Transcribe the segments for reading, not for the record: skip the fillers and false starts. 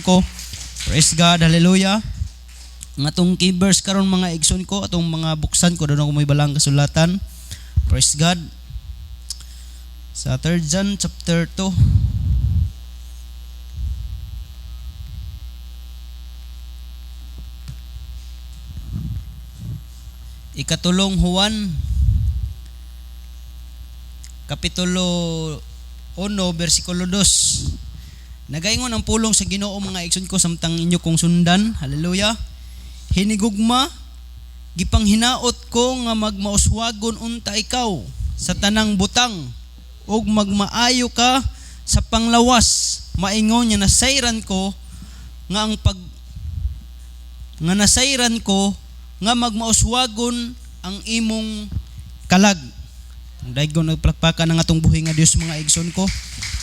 Ko. Praise God, hallelujah. Ang atong key verse karon, mga igsoon ko, atong mga buksan ko doon ako may balang kasulatan. Praise God. Sa 3 John chapter 2. Ikatulong Juan Kapitulo 1 versikulo 2. Nagaingon ang pulong sa Ginoo, mga igsoon ko, samtang inyo kong sundan. Hallelujah. Hinigugma, gipanghinaot ko nga magmauswagon unta ikaw sa tanang butang ug magmaayo ka sa panglawas, maingon nga nasayran ko nga ang pag nga nasayran ko nga magmauswagon ang imong kalag. Ang daygon nagplakpakan ng atong buhi nga Dios, mga igsoon ko.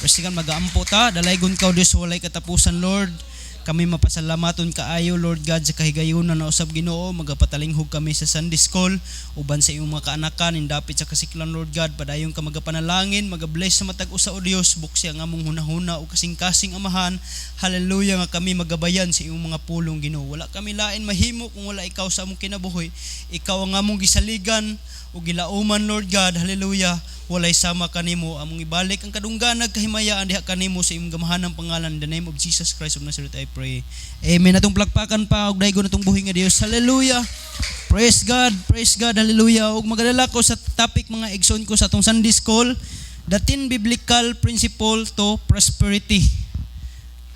Presigan magaampo ta, dalaygon ka, O Dios, walay katapusan, Lord. Kami mapasalamaton kaayo, Lord God, sa kahigayunan na usab, Ginoo, magapatalinghog kami sa Sunday School uban sa imong mga kaanakan indapit sa kasiklan, Lord God. Padayon ka magapanalangin, magabless sa matag usa, o Dios. Buksi ang among hunahuna o kasing-kasing, Amahan. Hallelujah, nga kami magabayan sa imong mga pulong, Ginoo. Wala kami lain mahimo kung wala ikaw sa among kinabuhi. Ikaw ang among gisaligan ug gilauman, Lord God. Hallelujah. Walay sama kanimo. Among ibalik ang kadungganag kahimayaan diha kanimo sa imong gamahanang pangalan. In the name of Jesus Christ of Nazareth I pray. Amen. Atong plakpakan pa og daygon atong buhi nga Dios. Hallelujah. Praise God. Praise God. Hallelujah. Ug magadala ko sa topic, mga igsoon ko, sa atong Sunday School, the 10 biblical principle to prosperity.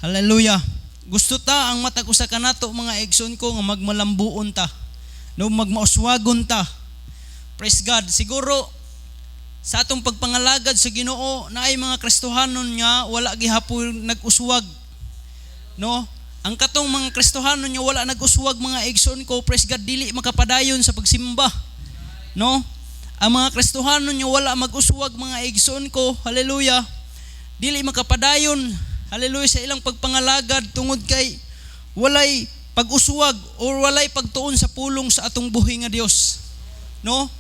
Hallelujah. Gusto ta ang matag usa kanato, mga igsoon ko, nga magmalambuon ta. No, magmauswagon ta. Praise God. Siguro sa atong pagpangalagad sa Ginoo, naay mga Kristohanon nga wala gihapon nag-uswag. No? Ang katong mga Kristohanon nga wala nag-uswag, mga igsoon ko, praise God, dili makapadayon sa pagsimba. No? Ang mga Kristohanon nga wala mag-uswag, mga igsoon ko, hallelujah, dili makapadayon, hallelujah, sa ilang pagpangalagad tungod kay walay pag-uswag or walay pagtuon sa pulong sa atong buhi nga Dios. No?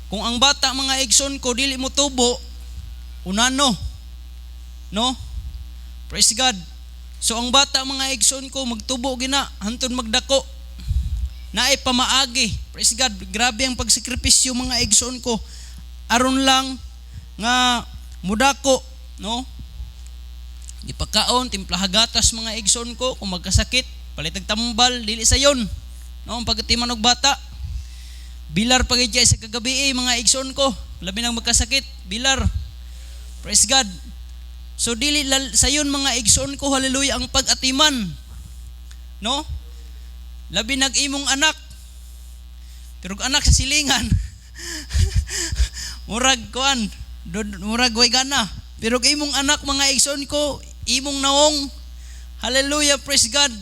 Kung ang bata, mga igsoon ko, dili mo tubo, unano. No? Praise God. So ang bata, mga igsoon ko, magtubo gina hantod magdako. Naay pamaagi. Praise God. Grabe ang pagsakripisyo, mga igsoon ko, aron lang nga mudako, no? Ipakaon, timplahagatas, mga igsoon ko, kung magkasakit, palitag tambal, dili sayon. No, ang pagatiman og bata. Bilar pagid sa kagabi eh, mga igsoon ko, labi nang magkasakit, bilar. Praise God. So dili sayon, mga igsoon ko, hallelujah, ang pag-atiman. No? Labi nag imong anak. Pero anak sa silingan, murag kuan, murag way gana. Pero imong anak, mga igsoon ko, imong nawong, hallelujah, praise God.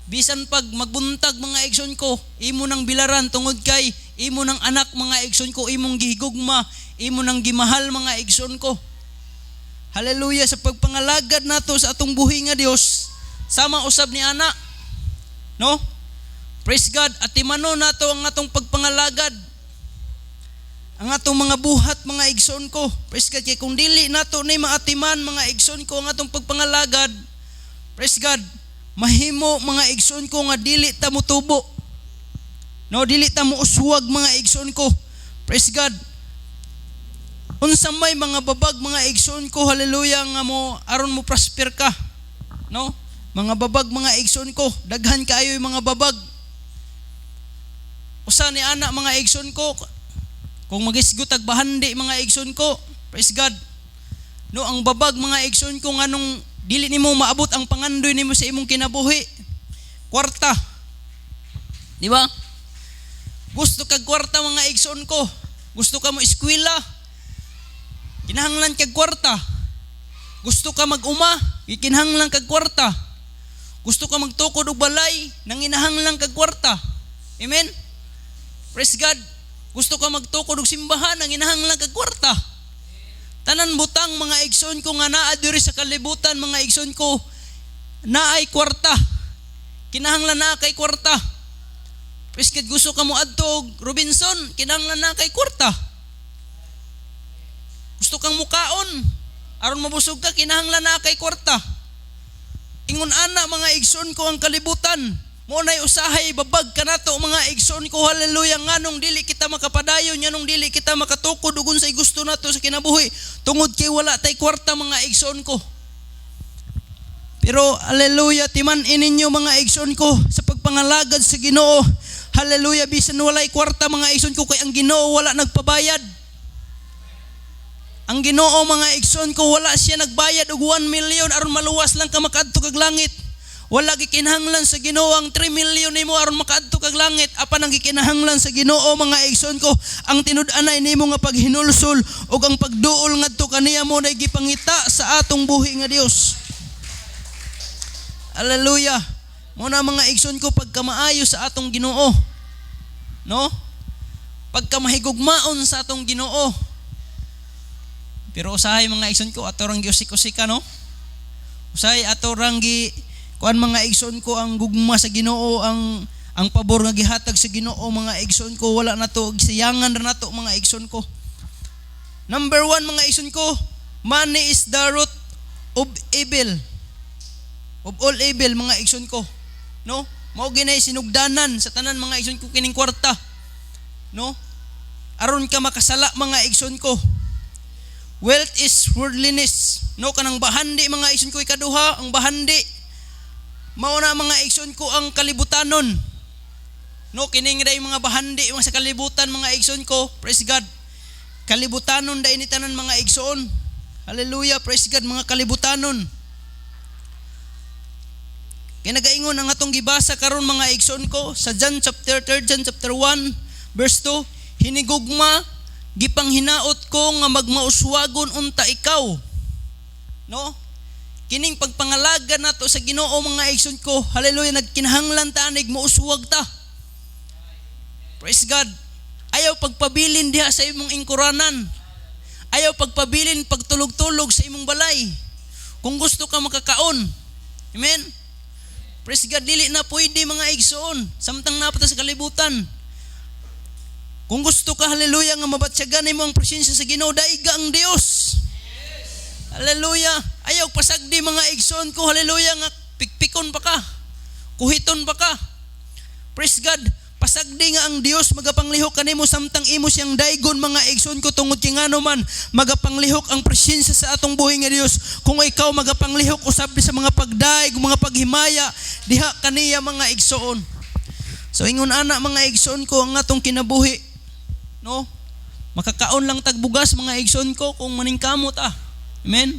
Bisan pag magbuntag, mga igsoon ko, imo nang bilaran tungod kay imo nang anak, mga igsoon ko, imong gihigugma, imo nang gimahal, mga igsoon ko. Hallelujah, sa pagpangalagad nato sa atong buhi nga Dios, sama usab ni ana. No? Praise God, atimano nato ang atong pagpangalagad. Ang atong mga buhat, mga igsoon ko. Praise God, kay kung dili nato ni maatiman, mga igsoon ko, ang atong pagpangalagad, praise God, mahimo, mga igsoon ko, nga dili ta motubo. No, dili ta mo uswag, mga igsoon ko. Praise God. Unsa may mga babag, mga igsoon ko, hallelujah, nga mo aron mo prosper ka. No? Mga babag, mga igsoon ko, daghan kaayo yung mga babag. Usa ni ana, mga igsoon ko, kung magisgot ag bahandi, mga igsoon ko, praise God. No, ang babag, mga igsoon ko, nganong dili nimo maabot ang pangandoy nimo sa imong kinabuhi. Kwarta. Di ba? Gusto kag kwarta, mga igsoon ko. Gusto ka mo eskwela. Kinahanglan kag kwarta. Gusto ka mag-uma, kinahanglan kag kwarta. Gusto ka magtukod og balay, nanginahanglan kag kwarta. Amen? Praise God. Gusto ka magtukod og simbahan, nanginahanglan kag kwarta. Tanan butang, mga igsoon ko, nga naa diri sa kalibutan, mga igsoon ko, naay kwarta. Kinahanglan naa kay kwarta. Praise God, gusto ka mo adto og Robinson, kinahanglan naa kay kwarta. Gusto kang mukaon, aron mabusog ka, kinahanglan naa kay kwarta. Ingon ana, mga igsoon ko, ang kalibutan. Mo nay usahay babag kanato, mga igsoon ko, hallelujah, nganong dili kita makapadayon, nganong dili kita makatukod ug unsay gusto nato sa kinabuhi, tungod kay wala tay kwarta, mga igsoon ko. Pero hallelujah, timan-i ninyo, mga igsoon ko, sa pagpangalagad sa Ginoo. Hallelujah, bisan walay kwarta, mga igsoon ko, kay ang Ginoo wala nagpabayad. Ang Ginoo, mga igsoon ko, wala siya nagbayad og 1 million aron maluwas lang ka, makaadto kag langit. Wala gikinahanglan sa Ginoo ang 3 million nimo aron makaadto kag langit. Apan ang gikinahanglan sa Ginoo, mga igsoon ko, ang tinud-anay nimo nga paghinulsol ug ang pagduol ngadto kaniya. Mo na gipangita sa atong buhi nga Dios. Hallelujah. Mo na, mga igsoon ko, pagkamaayo sa atong Ginoo. No? Pagkamahigugmaon sa atong Ginoo. Pero usahay, mga igsoon ko, ato rang giusik-usika, no? Usahay ato rang gi kuan, mga igsoon ko, ang gugma sa Ginoo, ang pabor nga gihatag sa Ginoo, mga igsoon ko, wala nato gisayangan ra nato, mga igsoon ko. Number 1, mga igsoon ko, money is the root of evil. Of all evil, mga igsoon ko. No? Mao ginay sinugdanan sa tanan, mga igsoon ko, kining kwarta. No? Aron ka makasala, mga igsoon ko. Wealth is worldliness. No, kanang bahandi, mga igsoon ko, ikaduha, ang bahandi. Mao na, mga igsoon ko, ang kalibutanon. No, kining day mga bahandi mga sa kalibutan, mga igsoon ko, praise God. Kalibutanon day ni tanan, mga igsoon. Hallelujah, praise God, mga kalibutanon. Kay nagaingon ang atong gibasa karon, mga igsoon ko, sa John chapter 3, John chapter 1 verse 2, "Hinigugma, gipanghinaot ko nga magmauswagon unta ikaw." No? Kining pagpangalaga nato sa Ginoo, mga igsoon ko, hallelujah, nagkinahanglan ta anig mouswag ta. Praise God. Ayaw pagpabilin diha sa imong ingkuranan. Ayaw pagpabilin pagtulog-tulog sa imong balay. Kung gusto ka makakaon. Amen? Praise God, dili na pwede, mga igsoon, samtang naa pa ta sa kalibutan. Kung gusto ka, hallelujah, nga mabatsyagan nimo ang presensya sa Ginoo, daiga ang Dios. Hallelujah. Ayaw pasagdi, mga igsoon ko, hallelujah, nga pikpikon pa ka. Kuhiton pa ka. Praise God. Pasagdi nga ang Dios magapanglihok kanimo samtang imo siyang daygon, mga igsoon ko, tungod kay ngano man magapanglihok ang presensya sa atong buhi nga Dios kung ikaw magapanglihok usab sa mga pagdayeg, mga paghimaya diha kaniya, mga igsoon. So ingon ana, mga igsoon ko, ang atong kinabuhi, no? Makakaon lang tag bugas, mga igsoon ko, kung maningkamot ah. Amen.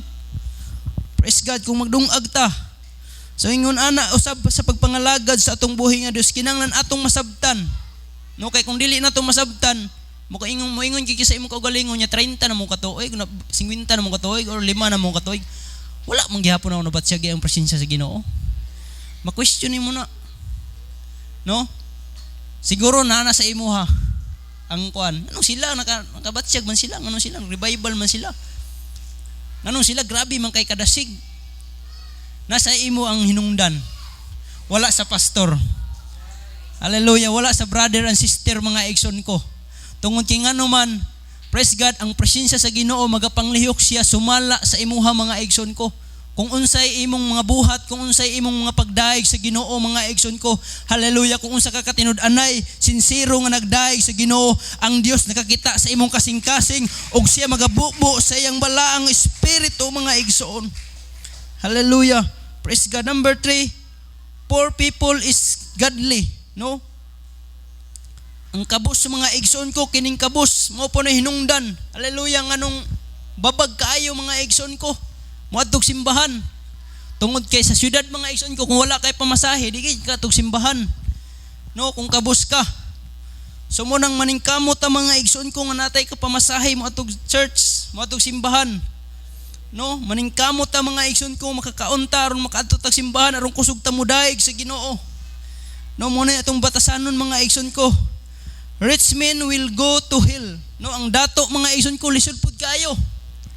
Praise God, kung magdungag ta. So ingon ana usab sa pagpangalagad sa atong buhi nga Dios, kinahanglan atong masabtan. No, kay kung dili nato masabtan, mo kaingon moingon kay sa imong kaugalingon nya 30 na mo katuig, 50 na mo katuig or 5 na mo katuig. Wala man gihapon ako nabatsyag ang presensya sa Ginoo. Ma-question mo na. No? Siguro na sa imuha ang kuan. Anong sila nakabatsyag man sila, anong sila revival man sila. Nganong sila grabe man kay kadasig. Nasa imo ang hinungdan. Wala sa pastor. Hallelujah. Wala sa brother and sister, mga igsoon ko. Tungod kay ngano man, praise God, ang presensya sa Ginoo magapanglihok siya sumala sa imuha, mga igsoon ko. Kung unsay imong mga buhat, kung unsay imong mga pagdaig sa Ginoo, mga igsoon ko, hallelujah, kung unsa ka katinud-anay, sinsero nga nagdaig sa Ginoo, ang Dios nakakita sa imong kasing-kasing ug siya magabubo sa iyang balaang espiritu, mga igsoon. Hallelujah. Praise God. Number 3, poor people is godly. No? Ang kabus sa mga igsoon ko, kining kabus, mo po na hinungdan. Hallelujah, nganong babag kaayo, mga igsoon ko, moadtog simbahan. Tungod kay sa syudad, mga igsoon ko, kung wala kay pamasahe, di kay kaadtog simbahan. No, kung kabus ka. So mo nang maningkamot ang mga igsoon ko nga natay ka pamasahe mo atog church, mo atog simbahan. No, maningkamot ang mga igsoon ko makakaon ta aron makaadto tag simbahan, aron kusog ta modaig sa Ginoo. No, mo na atong batasanon, mga igsoon ko. Rich men will go to hell. No, ang dato, mga igsoon ko, lisod pud kaayo.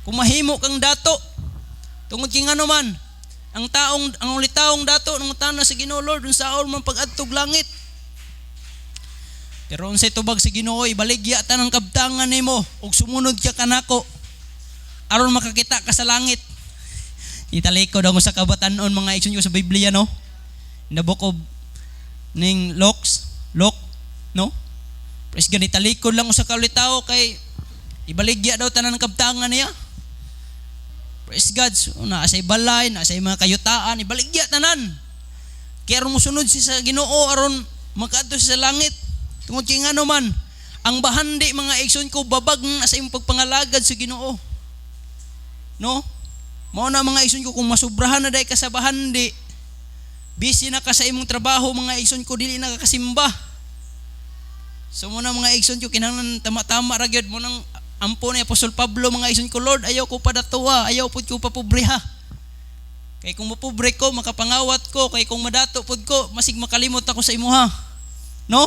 Kung mahimo kang dato, tungod kay ngano man, ang ulitawong dato nangutana sa Ginoo, "Lord, unsaon man pag-adtog langit?" Pero unsay tubag sa Ginoo? "Ibaligya tanang kabtangan nimo ug sumunod ka kanako aron makakita ka sa langit." Italikod ang usa ka batan-on, mga igsoon ko, sa Biblia, no? In the book of ning Luke, no? Praise God, italikod lang usa ka ulitawo kay ibaligya daw tanan kabtangan niya. Praise God. So, naa sa balay, naa sa mga kayutaan, ibaligya tanan. Kaya aron mosunod siya sa Ginoo, aron makaadto siya sa langit. Tungod kay ngano man, ang bahandi, mga igsoon ko, babag na sa imong pagpangalagad sa Ginoo. No? Mao na, mga igsoon ko, kung masubrahan na day ka sa bahandi, busy na ka sa imong trabaho, mga igsoon ko, dili na ka kasimba. So mao na, mga igsoon ko, kinahanglan tama-tama ra gyud mo nang ampo ni Apostol Pablo, mga igsoon ko, "Lord, ayaw ko padatoa, ayaw pud ko papobreha. Kay kung mapobre ko, makapangawat ko, kay kung madato pud ko, masig makalimot ako sa imuha." No?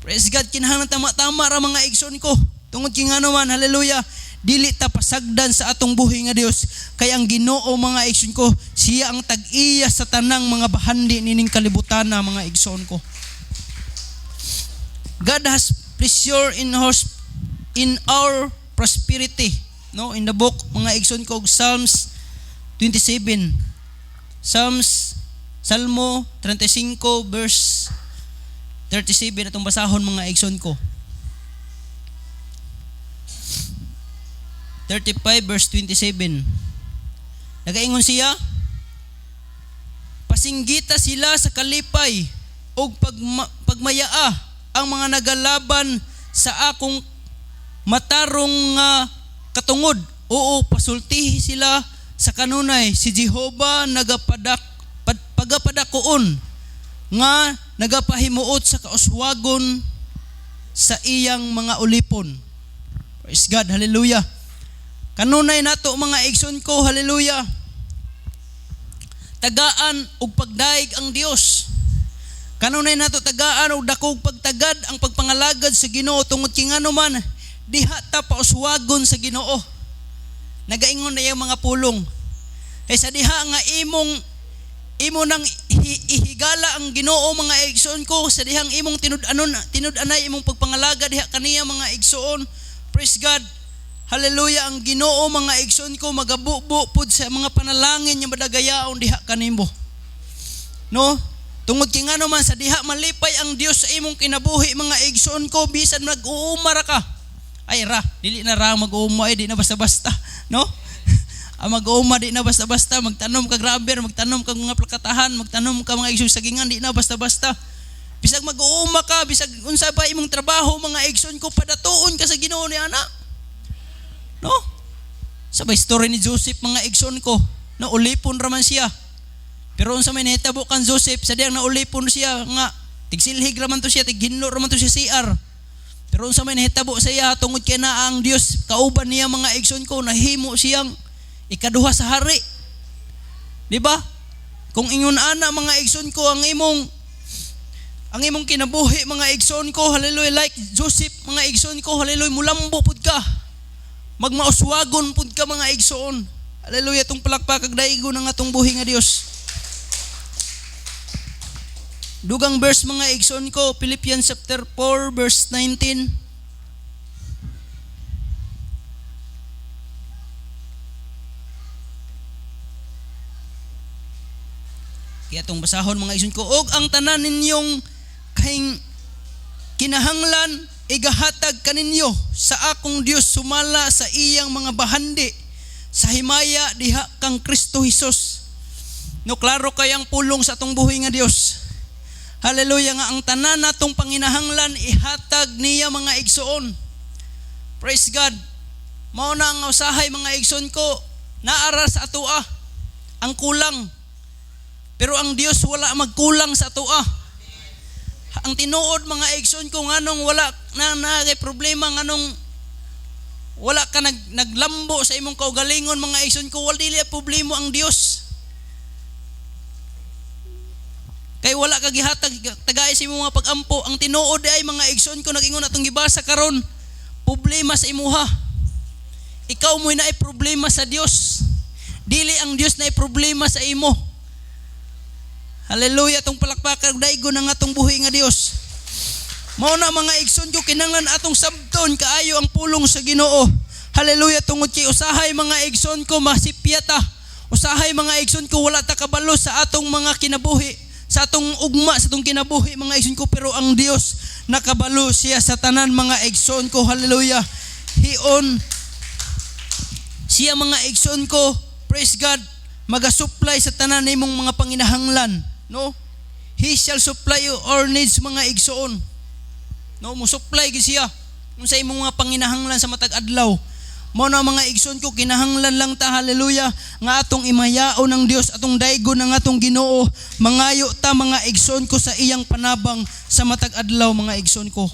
Praise God, kinahanglan tama-tama ra, mga igsoon ko. Tungod kay ngano man, hallelujah, dili ta pasagdan sa atong buhi nga Dios, kay ang Ginoo, mga igsoon ko, siya ang tag-iya sa tanang mga bahandi nining kalibutan na, mga igsoon ko. God has pleasure in our prosperity. No, in the book, mga igsoon ko, Psalms 27. Psalms Salmo 35 verse 37 atong basahon, mga igsoon ko. 35 verse 27. Nagaingon siya, "Pasinggita sila sa kalipay ug pagmayaa ang mga nagalaban sa akong matarong nga katungod. Oo, pasultihi sila sa kanunay, si Jehova nagapadak pagapadakoon nga nagapahimuot sa kauswagon sa iyang mga ulipon." Praise God, hallelujah. Kanunay nato, mga igsoon ko, hallelujah, tagaan og pagdaig ang Dios. Kanunay nato tagaan og dakog pagtagad ang pagpangalagad sa Ginoo, tungod kay ngano man, diha ta pauswagon sa Ginoo. Nagaingon na iyang mga pulong. Kay sa diha nga imong imo nang ihigala ang Ginoo, mga igsoon ko, sa dihang imong tinud-anon tinud-anay imong pagpangalaga diha kaniya, mga igsoon. Praise God. Hallelujah, ang Ginoo, mga igsoon ko, magabubo pud sa mga panalangin nga madagayaon diha kanimo. No? Tungod kay ngano man, sa diha malipay ang Dios sa imong kinabuhi, mga igsoon ko, bisan nag-uuma ra ka. Ay ra, dili na ra mag-uuma ay di na basta-basta, no? Ang mag-uuma di na basta-basta, magtanom kag rubber, magtanom kag mga plakatahan, magtanom ka, mga igsoon, sagingan, di na basta-basta. Bisag mag-uuma ka, bisag unsa pa imong trabaho, mga igsoon ko, padatuon ka sa Ginoo ni ana. No? Sa may story ni Joseph, mga igsoon ko, na ulipon raman siya. Pero unsa may nahitabo kan Joseph sa diyang naulipon siya nga tigsilhig raman to siya, tighinlo raman to siya CR. Pero unsa may nahitabo sa iya, tungod kay naa ang Dios kauban niya, mga igsoon ko, nahimo siyang ikaduha sa hari. Di ba? Kung ingon ana, mga igsoon ko, ang imong kinabuhi, mga igsoon ko, hallelujah, like Joseph, mga igsoon ko, hallelujah, mulambo pud ka. Magmauswagon pud ka, mga igsoon. Hallelujah, tong palakpak kag daigo ng atong buhi nga Dios. Dugang verse, mga igsoon ko, Philippians chapter 4 verse 19. Kaya itong basahon, mga igsoon ko, "Og ang tanan ninyong kahing kinahanglan igahatag kaninyo sa akong Dios sumala sa iyang mga bahandi sa himaya diha kang Kristo Hesus." No, klaro kayang pulong sa atong buhi nga Dios. Hallelujah, nga ang tanan natong panginahanglan ihatag niya, mga igsoon. Praise God. Mao na ang usahay, mga igsoon ko, naara sa atoa ang kulang. Pero ang Dios wala magkulang sa atoa. Ang tinuod, mga igsoon ko, nganong wala na na kay problema, nganong wala ka naglambo sa imong kaugalingon, mga igsoon ko, wala dili problema ang Dios. Kay wala ka gihatag tagay sa imong mga pag-ampo. Ang tinuod ay, mga igsoon ko, nagingon atong gibasa karon, problema sa imuha. Ikaw mo'y naay problema sa Dios. Dili ang Dios naay problema sa imo. Hallelujah, tong palakpakan daigo ng atong buhi nga Dios. Mao na, mga igsoon ko, kinahanglan atong sabton kaayo ang pulong sa Ginoo. Hallelujah, tungod kay usahay, mga igsoon ko, masipya ta. Usahay, mga igsoon ko, wala ta kabalo sa atong mga kinabuhi, sa atong ugma, sa atong kinabuhi, mga igsoon ko, pero ang Dios nakabalo siya sa tanan, mga igsoon ko. Hallelujah. Hion siya, mga igsoon ko, praise God, magasupply sa tanan nimong mga panginahanglan, no? He shall supply you all needs, mga igsoon. No, mo supply gyud siya unsa imong mga panginahanglan sa matag adlaw. Mao na, mga igsoon ko, kinahanglan lang ta, hallelujah, nga atong imayaon ng Dios, atong daygon ang atong Ginoo, mangayo ta, mga igsoon ko, sa iyang panabang sa matag adlaw, mga igsoon ko.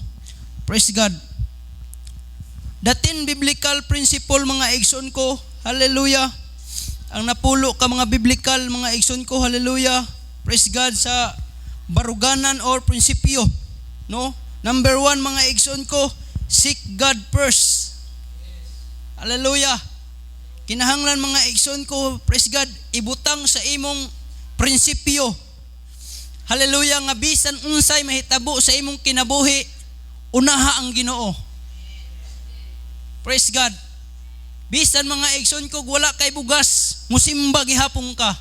Praise God. The 10 biblical principle, mga igsoon ko, hallelujah. Ang napulo ka mga biblical, mga igsoon ko, hallelujah. Praise God, sa baruganan or prinsipyo, no? Number 1, mga igsoon ko, seek God first. Hallelujah. Kinahanglan, mga igsoon ko, praise God, ibutang sa imong prinsipyo. Hallelujah, nga bisan unsay mahitabo sa imong kinabuhi, unaha ang Ginoo. Praise God. Bisan, mga igsoon ko, wala kay bugas, musimba gihapon ka.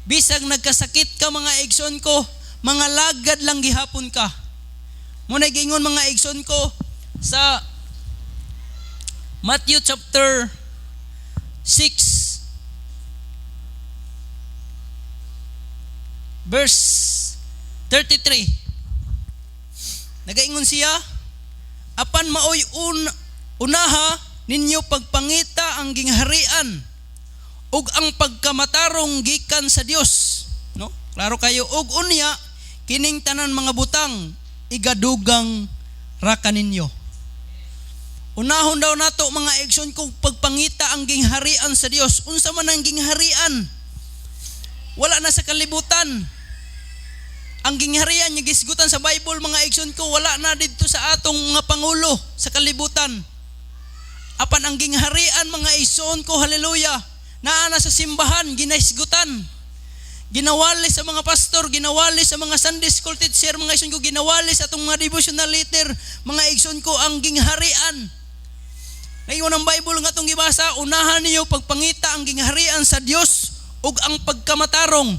Bisag nagkasakit ka, mga igsoon ko, mga lagad lang gihapon ka. Mao na giingon, mga igsoon ko, sa Matthew chapter 6 verse 33. Nagaingon siya, "Apan maoy unaha ninyo pagpangita ang gingharian ug ang pagkamatarong gikan sa Dios." No? Klaro kayo, "Ug unya kining tanan mga butang igadugang ra kaninyo." Unahon daw nato, mga igsoon kung pagpangita ang gingharian sa Dios. Unsa man ang gingharian? Wala na sa kalibutan. Ang gingharian nga gisgutan sa Bible, mga igsoon ko, wala na didto sa atong mga pangulo sa kalibutan. Apan ang gingharian, mga igsoon ko, hallelujah, naa na sa simbahan, ginahisgutan. Ginawali sa mga pastor, ginawali sa mga Sunday school teacher, mga igsoon ko, ginawali sa atong mga devotional leader, mga igsoon ko, ang gingharian. Ngayon ang Bible nga atong gibasa, unahan niyo pagpangita ang gingharian sa Dios ug ang pagkamatarong.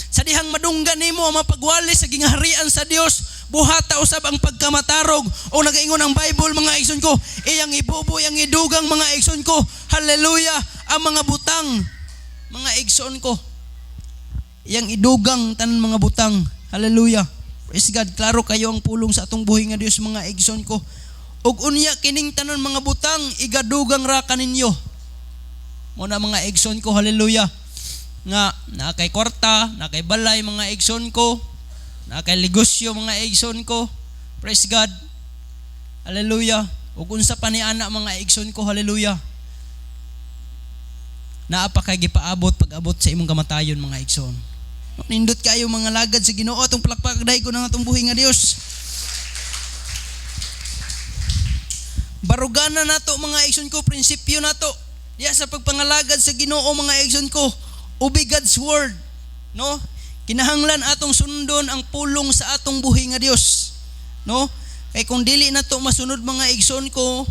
Sa dihang madunggan nimo ang mapagwali sa gingharian sa Dios, buhata usab ang pagkamatarong. O nagaingon ang Bible, mga igsoon ko, iyang ibubo, iyang idugang, mga igsoon ko. Hallelujah, ang mga butang, mga igsoon ko. Iyang idugang tanan mga butang. Hallelujah. Praise God. Klaro kayo ang pulong sa atong buhi nga Dios, mga igsoon ko. "Ug unya kining tanan mga butang igadugang ra kaninyo." Mao na, mga igsoon ko, hallelujah. Nga naa kay kwarta, naa kay balay, mga igsoon ko, naa kay negosyo, mga igsoon ko. Praise God. Hallelujah. Ug unsa pa ni ana, mga igsoon ko, hallelujah. Naa pa kay gipaabot pag-abot sa imong kamatayon, mga igsoon. Nindot kayo mga lagad sa Ginoo, atong palakpak ko ng atong buhi nga Dios. Barugana nato, mga igsoon ko, prinsipyo nato. Diya sa pagpangalagad sa Ginoo, mga igsoon ko, obey God's word, no? Kinahanglan atong sundon ang pulong sa atong buhi nga Dios, no? Kay kung dili nato masunod, mga igsoon ko,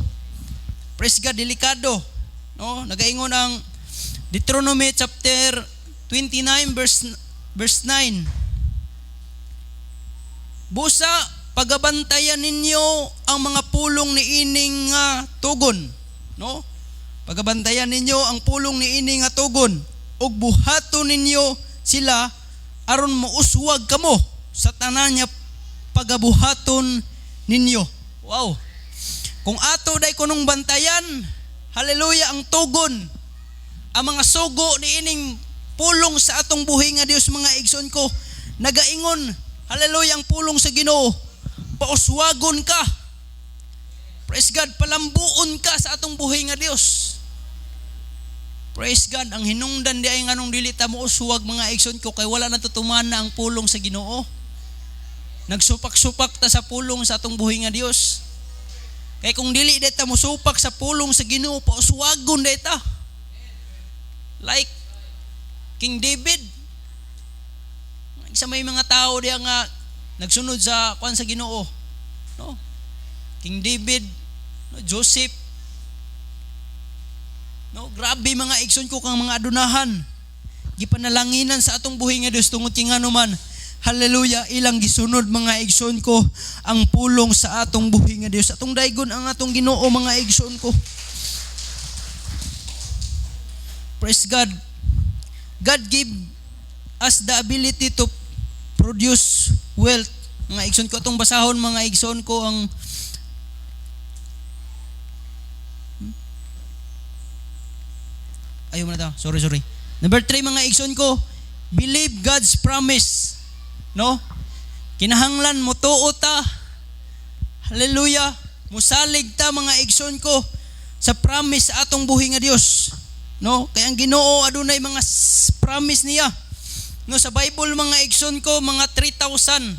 praise God, delikado, no? Nagaingon ang Deuteronomy chapter 29 verse 9. "Busa pagabantayan ninyo ang mga pulong ni ining nga tugon," no? "Pagabantayan ninyo ang pulong ni ini nga tugon ug buhaton ninyo sila aron mouswag kamo sa tanan nga pagabuhaton ninyo." Wow. Kung ato day kunong bantayan, hallelujah, ang tugon, ang mga sugo ni ining pulong sa atong buhi nga Dios, mga igsoon ko, nagaingon, hallelujah, ang pulong sa Ginoo, pauswagon ka. Praise God, palambuon ka sa atong buhi nga Dios. Praise God, ang hinungdan di ay nganong dili ta mo uswag, mga igsoon ko, kay wala natutuman na ang pulong sa Ginoo. Nagsupak-supak ta sa pulong sa atong buhi nga Dios. Kay kung dili day ta mosupak sa pulong sa Ginoo, pauswagon day ta. Like King David. Isa may mga tao diya nga nagsunod sa kuan sa Ginoo. No? King David, no? Joseph. No, grabe, mga igsoon ko, kang mga adunahan. Gipanalanginan sa atong buhi nga Dios tungod kay ngano man, hallelujah, ilang gisunod, mga igsoon ko, ang pulong sa atong buhi nga Dios. Atong daygon ang atong Ginoo, mga igsoon ko. Praise God. God give us the ability to produce wealth. Mga igsoon ko, atong basahon, mga igsoon ko, ang Ayaw mo na daw. Sorry, sorry. Number 3, mga igsoon ko, believe God's promise. No? Kinahanglan mo tuo ta. Hallelujah. Musalig ta, mga igsoon ko, sa promise sa atong buhi nga Dios. No? Kay ang Ginoo adunay mga promise niya. No, sa Bible, mga igsoon ko, mga 3,000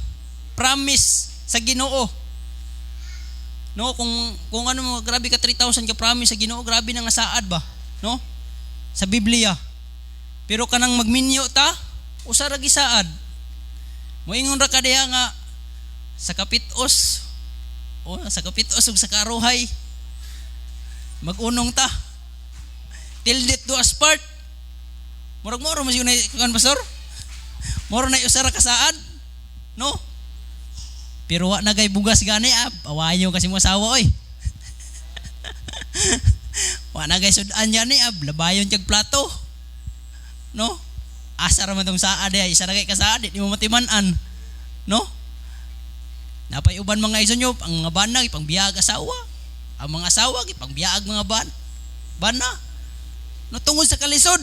promise sa Ginoo. No, kung ano mo, grabe ka, 3,000 ka promise sa Ginoo, grabe na nga saad ba, no? Sa Biblia. Pero kanang magminyo ta, usa ra gisaad. Moingon ra ka diha nga sa kapitos, o sa kapitos ug sa karuhay, mag-unong ta. Till death do us part. Murag moro mo na kan, pastor. Moro na usa ra ka saad. No? Pero wa na kay bugas gani, ah, awayo kasi mo asawa oy. Wa na kay sudan yan ah, labayon kag plato. No? Asa ra man tong saad eh, isa ra kay kasaad, di mo matiman-an. No? Napay uban, mga igsoon nyo, ang mga bana ipangbiag asawa. Ang mga asawa ipangbiag mga bana. No, tungod sa kalisod.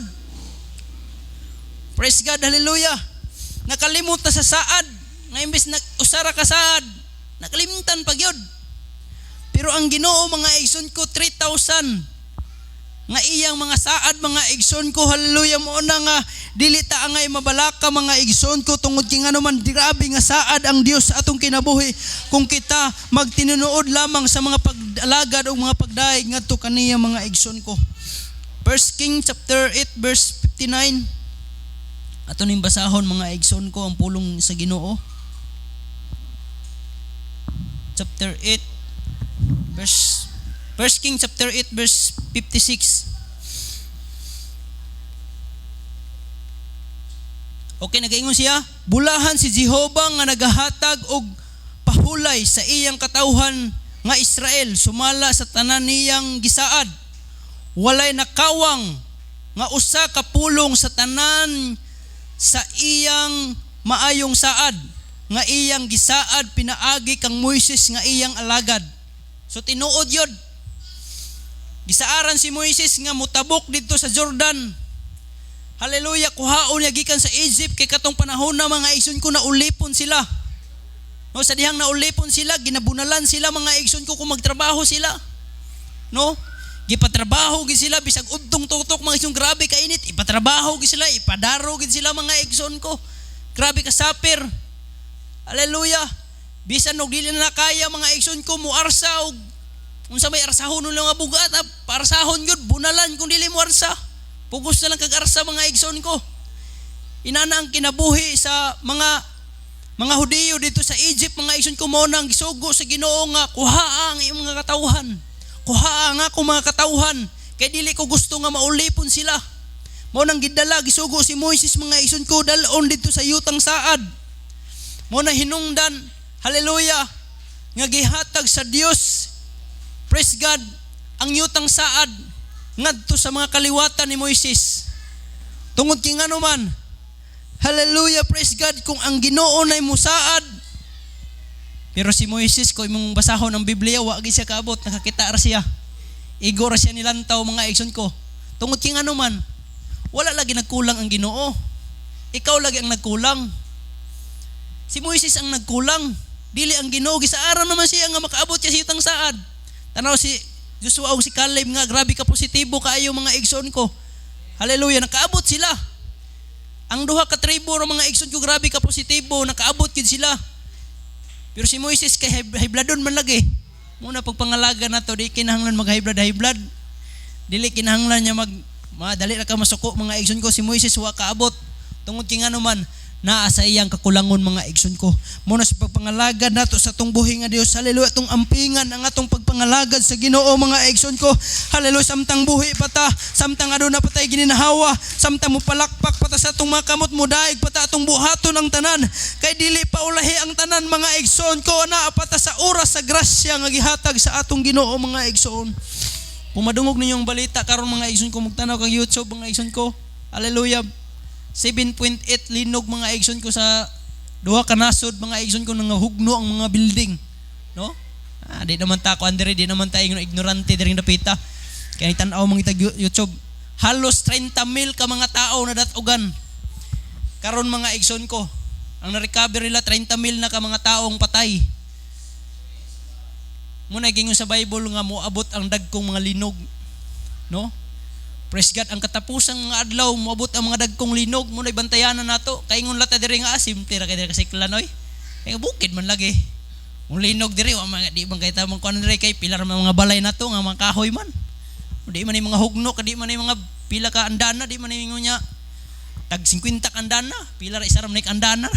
Praise God, hallelujah. Nakalimot na sa saad. Nga imbes na usara ka saad, nakalimtan pag yun. Pero ang Ginoo, mga igsoon ko, 3,000 nga iyang mga saad, mga igsoon ko, hallelujah. Mo na nga dili ta angay mabalaka, mga igsoon ko, tungod kay ngano man, grabe nga saad ang Dios sa atong kinabuhi kung kita magtinunood lamang sa mga pag-alagad o mga pagdayeg ngadto kaniya, mga igsoon ko. 1 King chapter 8 verse 59, ato ning basahon, mga igsoon ko, ang pulong sa Ginoo. Chapter 8 verse 1 King chapter 8 verse 56. Okay, nagaingon siya, "Bulahan si Jehova nga nagahatag og pahulay sa iyang katawhan nga Israel sumala sa tanan niyang gisaad. Walay nakawang nga usa ka pulong sa tanan sa iyang maayong saad nga iyang gisaad pinaagi kang Moises nga iyang alagad." So tinuod yun. Gisaaran si Moises nga mutabok didto sa Jordan. Hallelujah, kuhaon niya gikan sa Egypt kay katong panahon na, mga igsoon ko, naulipon sila. No, sa dihang naulipon sila, ginabunalan sila, mga igsoon ko, kung magtrabaho sila. No? Gipatrabaho gid sila bisag udtong tutok, mga igsoon, grabe kainit, ipatrabaho gid sila, ipadaro gid sila, mga igsoon ko. Grabe ka suffer. Hallelujah. Bisan og dili na kaya, mga igsoon ko, muarsa og unsa may arsahon nila nga bugat, ah, parsahon gyud, bunalan kung dili mo arsa. Pugos na lang kag arsa, mga igsoon ko. Inana ang kinabuhi sa mga Hudiyo dito sa Egypt, mga igsoon ko. Mao nang gisugo sa Ginoo nga kuhaa ang iyong mga katawhan. Kuhaa ang akong mga katawhan kay dili ko gusto nga maulipon sila. Mao nang gidala, gisugo si Moises, mga igsoon ko, dalon dito sa yutang saad. Mao na hinungdan, hallelujah, nga gihatag sa Dios, praise God, ang yutang saad ngadto sa mga kaliwatan ni Moises. Tungod kay ngano man, hallelujah, praise God, kung ang Ginoo nay musaad. Pero si Moises, kung imong basahon ang Biblia, wa gyud siya kaabot, nakakita ra siya. Igo ra siya nilantaw, mga igsoon ko. Tungod kay ngano man, wala lagi nagkulang ang Ginoo. Ikaw lagi ang nagkulang. Si Moises ang nagkulang. Dili ang Ginoo. Gisaaran naman siya nga makaabot siya sa yutang saad. Tanaw si Joshua o si Caleb nga grabe ka positibo kaayo, mga igsoon ko. Hallelujah, nakaabot sila. Ang duha ka tribo ra, mga igsoon ko, grabe ka positibo, nakaabot gid sila. Pero si Moises kay high bloodon man lagi. Muna pagpangalaga nato, di kinahanglan mag high blood, high blood. Dili kinahanglan niya mag madali ra ka masuko, mga igsoon ko. Si Moises wa kaabot. Tungod kay ngano man, Naa sa iyang kakulangon, mga igsoon ko. Muna sa pagpangalagad nato sa atong buhi nga Dios. Hallelujah, atong ampingan ang atong pagpangalagad sa Ginoo, mga igsoon ko. Hallelujah, samtang buhi pa ta, samtang aduna pa tay gininahawa, samtang mopalakpak pa ta sa atong mga kamot, mudaig pa ta, atong buhaton ang tanan. Kay dili pa ulahi ang tanan, mga igsoon ko, naa pa ta sa oras sa grasya nga gihatag sa atong Ginoo, mga igsoon. Kung madungog ninyo ang balita karon, mga igsoon ko, magtanaw kag YouTube, mga igsoon ko. Hallelujah. 7.8 linog, mga igsoon ko, sa duha ka nasod, mga igsoon ko, nangahugno ang mga building, no? Ah, di naman ta kuan diri, di naman ta ignorante diri dapita. Kaya tan-aw mga itag YouTube. Halos 30 mil ka mga tao na datugan. Karon, mga igsoon ko, ang na-recover nila, 30 mil na ka mga taong patay. Muna gingon sa Bible nga moabot ang dagkong mga linog. No? Praise God, ang katapusang mga adlaw moabot ang mga dagkong linog. Muna bantayanan nato. Kay ingon lata diri nga, ah, simple ra kay diri kasiklan oy. Kay bukid man lagi. Kung linog diri wa man di man kay tamang kuan diri kay pilar man mga balay nato nga mga kahoy man. Di man ni mga hugno, di man ni mga pila ka andana, di man ni niya tag 50 ka andana, pila ra, isa ra man ni ka andana.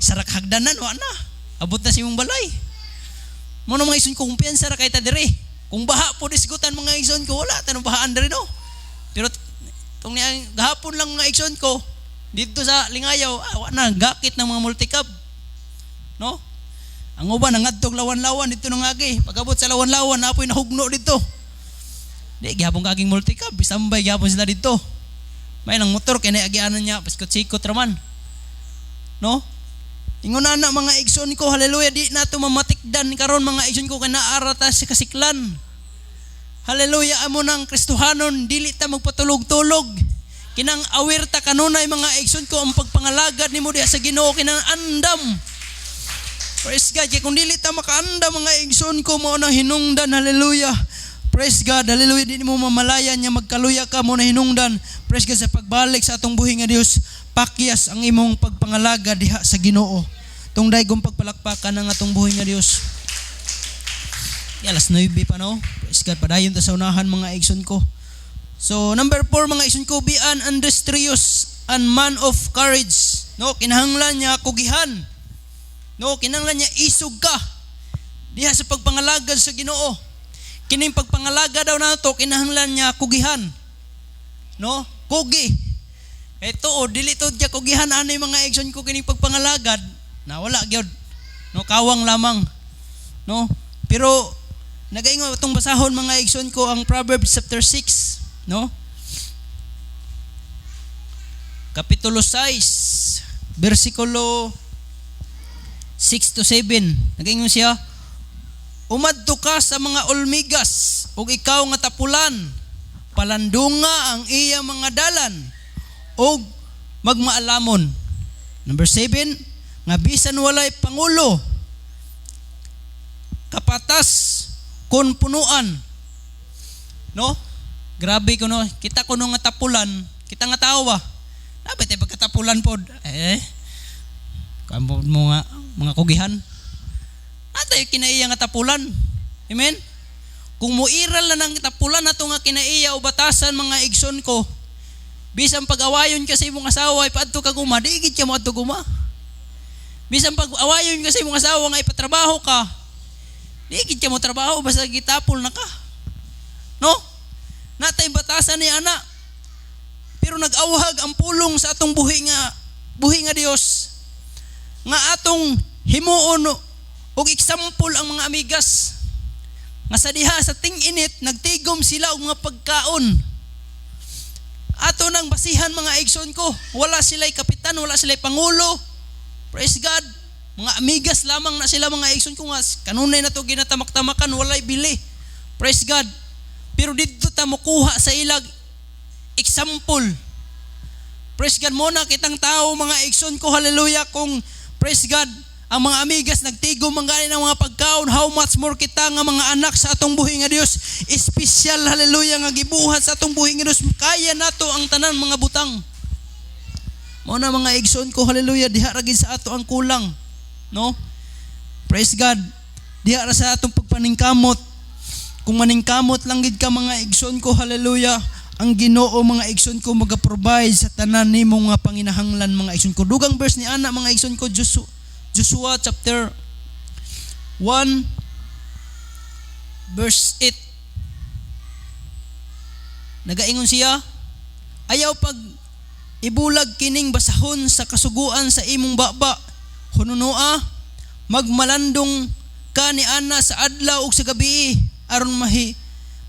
Isa ra ka hagdanan, wa na. Abot na sa imong balay. Mo mga igsoon ko, kumpiyansa ra kay ta diri. Kung baha po disgutan, mga igsoon ko, wala tanong bahaan diri, no. Pero tong niya gahapon lang, mga igsoon ko, dito sa Lingayaw, ah, wa na gakit ng mga multicab. No? Ang uban nangadtog Lawan-Lawan dito nang agi. Pagabot sa Lawan-Lawan, napoy nahugno dito. Di gihapon kaging multicab, isambay gihapon sila dito. May nang motor kay agianan niya, pasikot-sikot raman. No? Ingon na mga igsoon ko, hallelujah, di nato mamatikdan karon, mga igsoon ko, kay naara ta sa kasiklan. Hallelujah, amo nang Kristohanon, dili ta magpatulog-tulog. Kinang aware ta kanunay, mga igsoon ko, ang pagpangalagad nimo diha sa Ginoo kinang andam. Praise God. Kaya kung dili ta makaandam, mga igsoon ko, mao nang hinungdan, hallelujah. Praise God, hallelujah, di mo mamalayan niya magkaluya ka mo na hinungdan. Praise God, sa pagbalik sa atong buhi nga Dios, pakyas ang imong pagpangalaga diha sa Ginoo. Tong daygong pagpalakpakan ng atong buhi nga Dios. Ya, alas 9 pa, no? Praise God, padayon ta sa unahan, mga igsoon ko. So, number 4, mga igsoon ko, be an industrious and man of courage. No, kinahanglan niya kugihan. No, kinahanglan niya isog ka diha sa pagpangalagad sa Ginoo. Kining pagpangalaga daw nato, kinahanglan niya kugihan. No? Kugi. Ito o dili to diya kugihan ani, mga igsoon ko, kining pagpangalagad na wala gyud. No, kawang lamang. No? Pero nagaingon, itong basahon, mga igsoon ko, ang Proverbs chapter 6, no? Kapitulo 6, versikulo 6 to 7. Nagaingon siya, "Umadto ka sa mga olmigas ug ikaw nga tapulan, palandunga ang iya mga dalan ug magmaalamon." Number 7, nga bisan walay pangulo, kapatas kon punuan. No? Grabe ko, no. Kita ko no nga tapulan, kita nga tao ba? Dapat ay pagkatapulan pod. Eh. Kamo mo nga mga kugihan. Atay kinaiya nga tapulan. Amen? Kung muiral na ng tapulan nato nga kinaiya o batasan, mga igsoon ko, bisan pag-awayon ka sa imong asawa, ipaadto ka guma, di gid ka mo adto guma. Bisan pag-awayon ka sa imong asawa nga ipatrabaho ka, di gid ka mo trabaho basta gitapol na ka. No? Natay batasan ni ana. Pero nag-awhag ang pulong sa atong buhi nga Dios nga atong himuon og example ang mga amigas nga sa diha sa ting-init nagtigom sila og mga pagkaon. Ato nang basihan, mga igsoon ko, wala sila'y kapitan, wala sila'y pangulo. Praise God. Mga amigas lamang na sila, mga igsoon ko, nga kanunay na to ginatamak-tamakan, walay bili. Praise God. Pero didto ta mokuha sa ilag example. Praise God mo na kitang tao, mga igsoon ko, hallelujah, kung, praise God, ang mga amigas nagtigom man gani ng mga pagkaon, how much more kita nga mga anak sa atong buhi nga Dios, espesyal, hallelujah, nga gibuhat sa atong buhi nga Dios, kaya nato ang tanan mga butang. Mao na, mga igsoon ko, hallelujah, diha ra gid sa ato ang kulang. No? Praise God. Diha ra sa atong pagpaningkamot. Kung maningkamot lang gid ka, mga igsoon ko, hallelujah, Ang Ginoo, mga igsoon ko, maga-provide sa tanan nimo nga panginahanglan, mga igsoon ko. Dugang verse ni ana, mga igsoon ko, Joshua chapter 1 verse 8. Nagaingon siya, "Ayaw pag ibulag kining basahon sa kasuguan sa imong baba. Hununoa, magmalandong ka ni ana sa adlaw ug sa gabi aron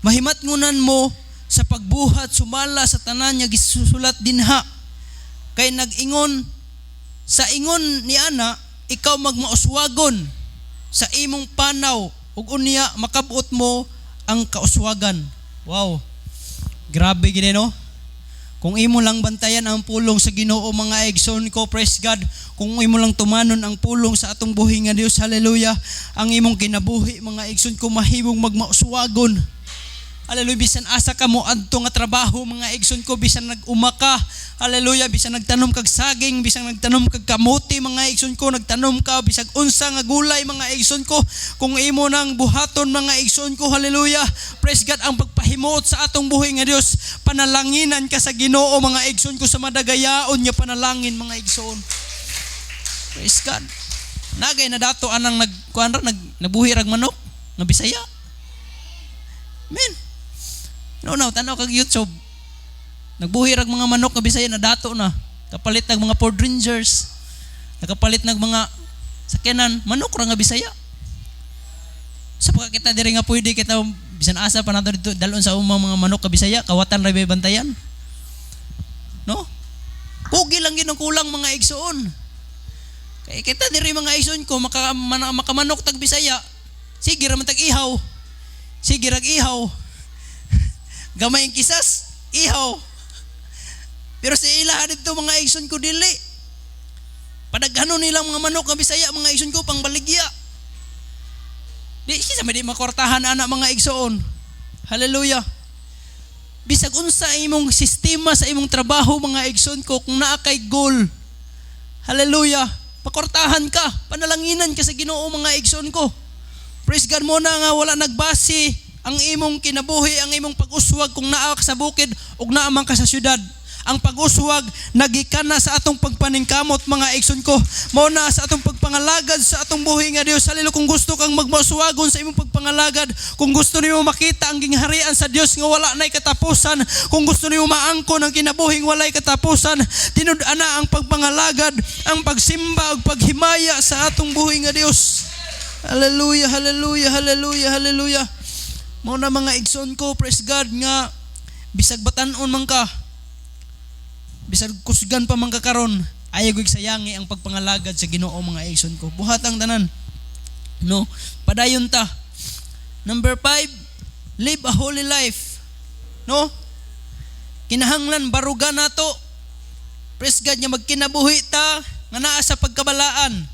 mahimatngunan mo sa pagbuhat sumala sa tanan nga gisusulat dinha. Kay nag-ingon sa ingon ni ana, ikaw magmauswagon sa imong panaw ug unya makabot mo ang kauswagan." Wow. Grabe gini, no? Kung imo lang bantayan ang pulong sa Ginoo, mga igsoon ko, praise God. Kung imo lang tumanon ang pulong sa atong buhi nga Dios, hallelujah. Ang imong kinabuhi, mga igsoon ko, mahimong magmauswagon. Hallelujah, bisan asa ka mo adto nga trabaho, mga igsoon ko, bisan nag-uma ka. Hallelujah, bisan nagtanom kag saging, bisan nagtanom kag kamote, mga igsoon ko, nagtanom ka bisag unsa nga gulay, mga igsoon ko, kung imo nang buhaton, mga igsoon ko, hallelujah. Praise God, ang pagpahimuot sa atong buhi nga Dios, panalanginan ka sa Ginoo, mga igsoon ko, sa madagayaon nga panalangin, mga igsoon. Praise God. Nagay na dato anang nag kuan ra nag nabuhi rag manok nga Bisaya. Men. No, no, tanaw kag YouTube. Nagbuhi rag mga manok nga Bisaya na dato na. Kapalit nag mga Ford Rangers. Nakapalit nag mga sakyanan, manok ra nga Bisaya. Sa pagkakita diri nga pwede kita bisan asa pa nato dito dalon sa umang mga manok nga Bisaya, kawatan ra bay bantayan. No? Kugi lang gyud ang kulang, mga igsoon. Kay kita diri, mga igsoon ko, makamanok tag Bisaya, sige ra man tag ihaw. Sige rag ihaw. Gamay ang kisas, ihaw. Pero sa ilaha dito, mga igsoon ko, dili. Padaghanon nilang mga manok nga Bisaya, mga igsoon ko, pang baligya. Di siya di makwartahan ana, mga igsoon. Hallelujah. Bisag unsa imong sistema sa imong trabaho, mga igsoon ko, kung naa kay goal. Hallelujah. Pakortahan ka, panalanginan ka sa Ginoo, mga igsoon ko. Praise God mo na nga wala nagbase ang imong kinabuhi, ang imong pag-uswag kung naa ka sa bukid ug naa man ka sa syudad. Ang pag-uswag nagikan na sa atong pagpaningkamot, mga igsoon ko. Mao na sa atong pagpangalagad sa atong buhi nga Dios. Hallelujah, kung gusto kang magmauswagon sa imong pagpangalagad, kung gusto nimo makita ang gingharian sa Dios nga wala nay katapusan, kung gusto nimo maangkon ang kinabuhing walay katapusan, tinud-an na ang pagpangalagad, ang pagsimba ug paghimaya sa atong buhi nga Dios. Hallelujah, hallelujah, hallelujah, hallelujah. Mao na, mga igsoon ko, praise God, nga bisag batan-on man ka, bisag kusgan pa man ka karon, ayaw gyud sayangi ang pagpangalagad sa Ginoo, mga igsoon ko. Buhat ang tanan. No, padayon ta. Number 5, live a holy life. No? Kinahanglan baruga nato. Praise God nga magkinabuhi ta nga naa sa pagkabalaan.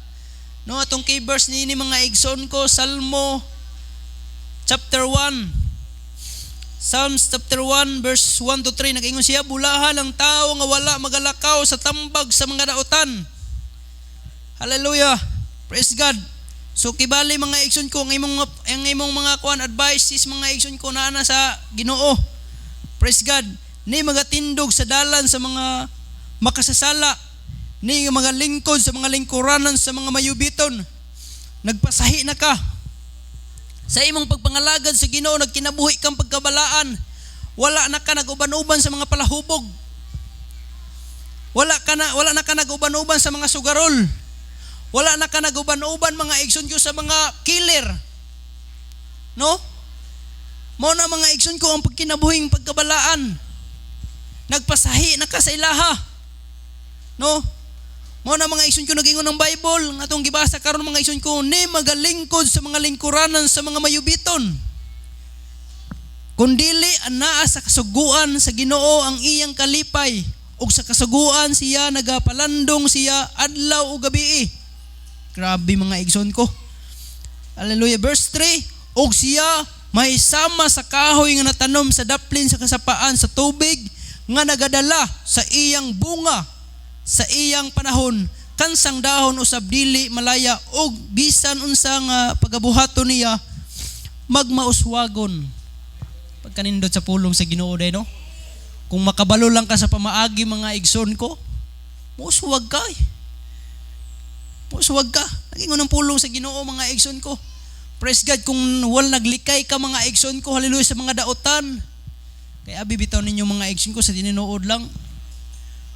No, atong key verse niini, mga igsoon ko, Salmo chapter 1. Psalms chapter 1 verse 1 to 3, nag-ingon siya, "Bulahan ang tao nga wala magalakaw sa tambag sa mga dautan." Hallelujah. Praise God. So kibali, mga igsoon ko, ang imong mga kuan advices, mga igsoon ko, naa na sa Ginoo. Praise God. Ni magatindog sa dalan sa mga makasasala, ni mga lingkod sa mga lingkuranan sa mga mayubiton. Nagpasahi na ka sa imong pagpangalagad sa Ginoo, nagkinabuhi kang pagkabalaan. Wala na ka nag-uban-uban sa mga palahubog. Wala na ka nag-uban-uban sa mga sugarol. Wala na ka nag-uban-uban, mga igsoon ko, sa mga killer. No? Mao na, mga igsoon ko, ang pagkinabuhing pagkabalaan. Nagpasahi na ka sa ilaha. No? Mao na, mga igsoon ko, nagingon ng Bible nga atong gibasa karon, mga igsoon ko, ni magalingkod sa mga lingkuranan sa mga mayubiton. Kundili anaa sa kasuguan sa Ginoo ang iyang kalipay ug sa kasuguan siya nagapalandong siya adlaw ug gabi. Grabe, mga igsoon ko. Hallelujah. Verse 3, ug siya may sama sa kahoy nga natanom sa daplin sa kasapaan sa tubig nga nagadala sa iyang bunga sa iyang panahon, kansang dahon usab dili malaya, og bisan unsa nga pagabuhaton niya magmauswagon. Pagkanindot sa pulong sa Ginoo day, no? Kung makabalo lang ka sa pamaagi, mga igsoon ko, muuswag ka eh. Muuswag ka. Naging unang pulong sa Ginoo, mga igsoon ko. Praise God, kung wal naglikay ka, mga igsoon ko, hallelujah, sa mga daotan. Kaya abi bitaw ninyo, mga igsoon ko, sa tinuod lang.